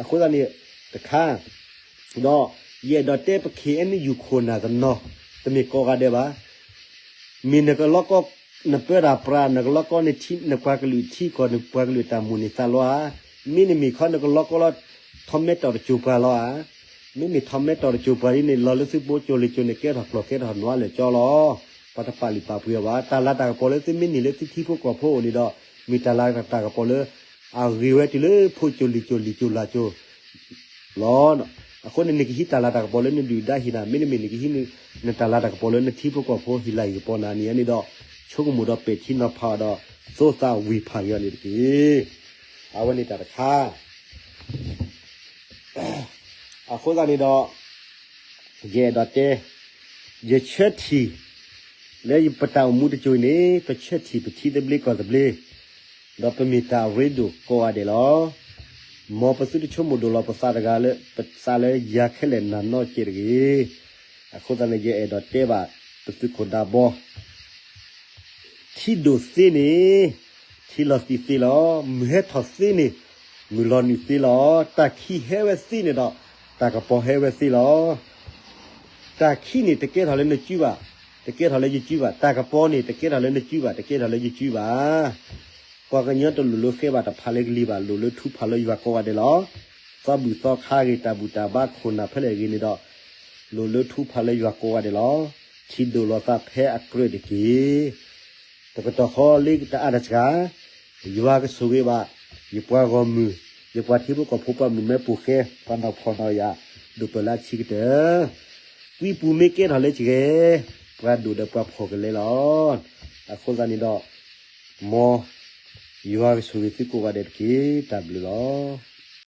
အဃိသတးန့ၣ် တခါ ဒီးယအဲၣ်ဒိးတဲပ ခ့ၣ်အဲၣ်ယူၣ်ခိၣ်နၢ်တနီၤ, တမ့ၢ်ကိးဂၤဒဲးဘၣ်. မ့ၢ်နကလီကီ နပၢတၢ်ပြး နကလီကီနထံ နပှၤကလုာ်ထံကီၢ် နပှၤကလုာ်တၢ်မိၣ်န့ၢ်သးလီဧါ. မ့တမ့ၢ်ခီ နကလီကီလီၤ ထီးမဲတီၢ်တစိၤပှၤလီၤဧါ. မ့မ့ၢ်ထီးမဲတီၢ်တစိၤပှၤဒ်န့ၣ် လီၤလၢသုဘိကၠိလံာ်ကၠိန့ၣ် ကဲထီၣ်ကျီၢ်ကဲထီၣ်နွါလၢာ်ကၠီလီၤ. ပှၤတပာ်လုၢ်ပာ်ပှ့ၤအီၤဘၣ်. တၢ်လၤတၢ်ကပီၤလၢသုမ့ၢ်န့ၢ်လၢသုထံဖိကီၢ်ဖိအအိၣ်န့ၣ်ဒီး မ့ၢ်တၢ်လၤတၢ်ကပီၤလၢအဂ့ၤဝဲတုၤလၢဖိကၠိလံာ်ကၠိလံာ်ကၠိလၢ်ကၠိ လီၤ. အဃိန့ၣ် နကဟံးတၢ်လၤတၢ်ကပီၤလၢနဒုၣ်ဒါဟံၣ်နၤ, မ့တမ့ၢ်နကဟံးနတၢ်လၤတၢ်ကပီၤလၢနထံဖိကီၢ်ဖိဟံၣ်လၢ်ဟံၣ်ကပီၤနၤန့ၣ်န့ၣ်ဒီး ဆိကမိၣ်ဒီးပဲာ်ထံနီၤဖးအီၤဒီး သိသးဝံၢ်ဖးက့ၤအီၤန့ၣ်တက့ၢ်. အဝဲန့ၣ်တၢ်တခါ အဃိသတးန့ၣ်ဒီး ယအဲၣ်ဒိးတဲ ယဆၢထံၣ် လၢပတၢ်အိၣ်မူတစိၤအံၤန့ၣ် ပဆၢထံၣ်ပထံသဘျ့ကီၢ်သဘျ့ ဒီးပမ့ၢ်တၢ်အရ့ဒိၣ်ကိးဂၤဒဲးလီၤ. မ်ပသုတဆိကမိၣ်ဒိၣ်လီၤပသးတဂၤလၢ ပသးလၢယၤခဲလၢာ်နၤနီတကဲးတဂ့ၤ. အဃိသတးန့ၣ် ယအဲၣ်ဒိးတဲဘၣ် ပသုးခိၣ်ဒါဘီ ထံဒိၣ်သ့န့ၣ် ထံလီၤတံၢ်သ့လီၤ. မုၢ်ဟဲထီၣ်သ့န့ၣ် မုၢ်လီၤနုာ်သ့လီၤ. တၢ်ခံးဟဲဝဲသ့န့ၣ်ဒီး တၢ်ကပီၤဟဲဝဲသ့လီၤ. တၢ်ခံးန့ၣ် တကဲထီၣ်လၢနစုဘၣ်, တကဲထီၣ်လၢယစုဘၣ်. တၢ်ကပီၤန့ၣ် တကဲထီၣ်လၢနစုဘၣ်, တကဲထီၣ်လၢယစုဘၣ်. ပှၤကညီတလိၣ်လၢဃဲဘၣ်တဖးလၢကလံၤဘၣ်, လိၣ်လၢထူဖးလၢယွၤကိးဂၤဒဲးလီၤ. သီဘူၣ်သီခါဂ့ၤ, တၢ်ဘူၣ်တၢ်ဘါခိၣ်နၢ်ဖဲလဲၣ်ဂ့ၤန့ၣ်ဒီး လိၣ်လၢထူဖးလၢယွၤကိးဂၤဒဲးလီၤ. ထံၣ်ဒိၣ်လီၤသးဖဲအကြၢးတက့ၢ်. တကတီၢ်ဃီလၢတအါတစှၤ, ယွၤကဆိၣ်ဂ့ၤဘၣ် ယပှၤဂီၢ်မုၢ်, ယပှၤထံဖိကီၢ်ဖိ ပှၤမုၣ်မဲပိာ်ဃဲ, ပှၤနီၢ်ဖှီၣ်နီၢ်ယာ်, ဒိၣ်ပၢၢ်လၢအဆံးကတၢၢ်. ကွံပူၤမ့ၢ်ကဲထီၣ်လၢကဂဲၤ, ပှၤဒိၣ်ဒီးပှၤဖှီၣ်ကလဲၤလီၤ. အဃိသတးန့ၣ်ဒီး, မ်ယွၤကဆိၣ်ဂ့ၤသုကိးဂၤဒဲးတက့ၢ်. တၢ်ဘျုးလီၤ.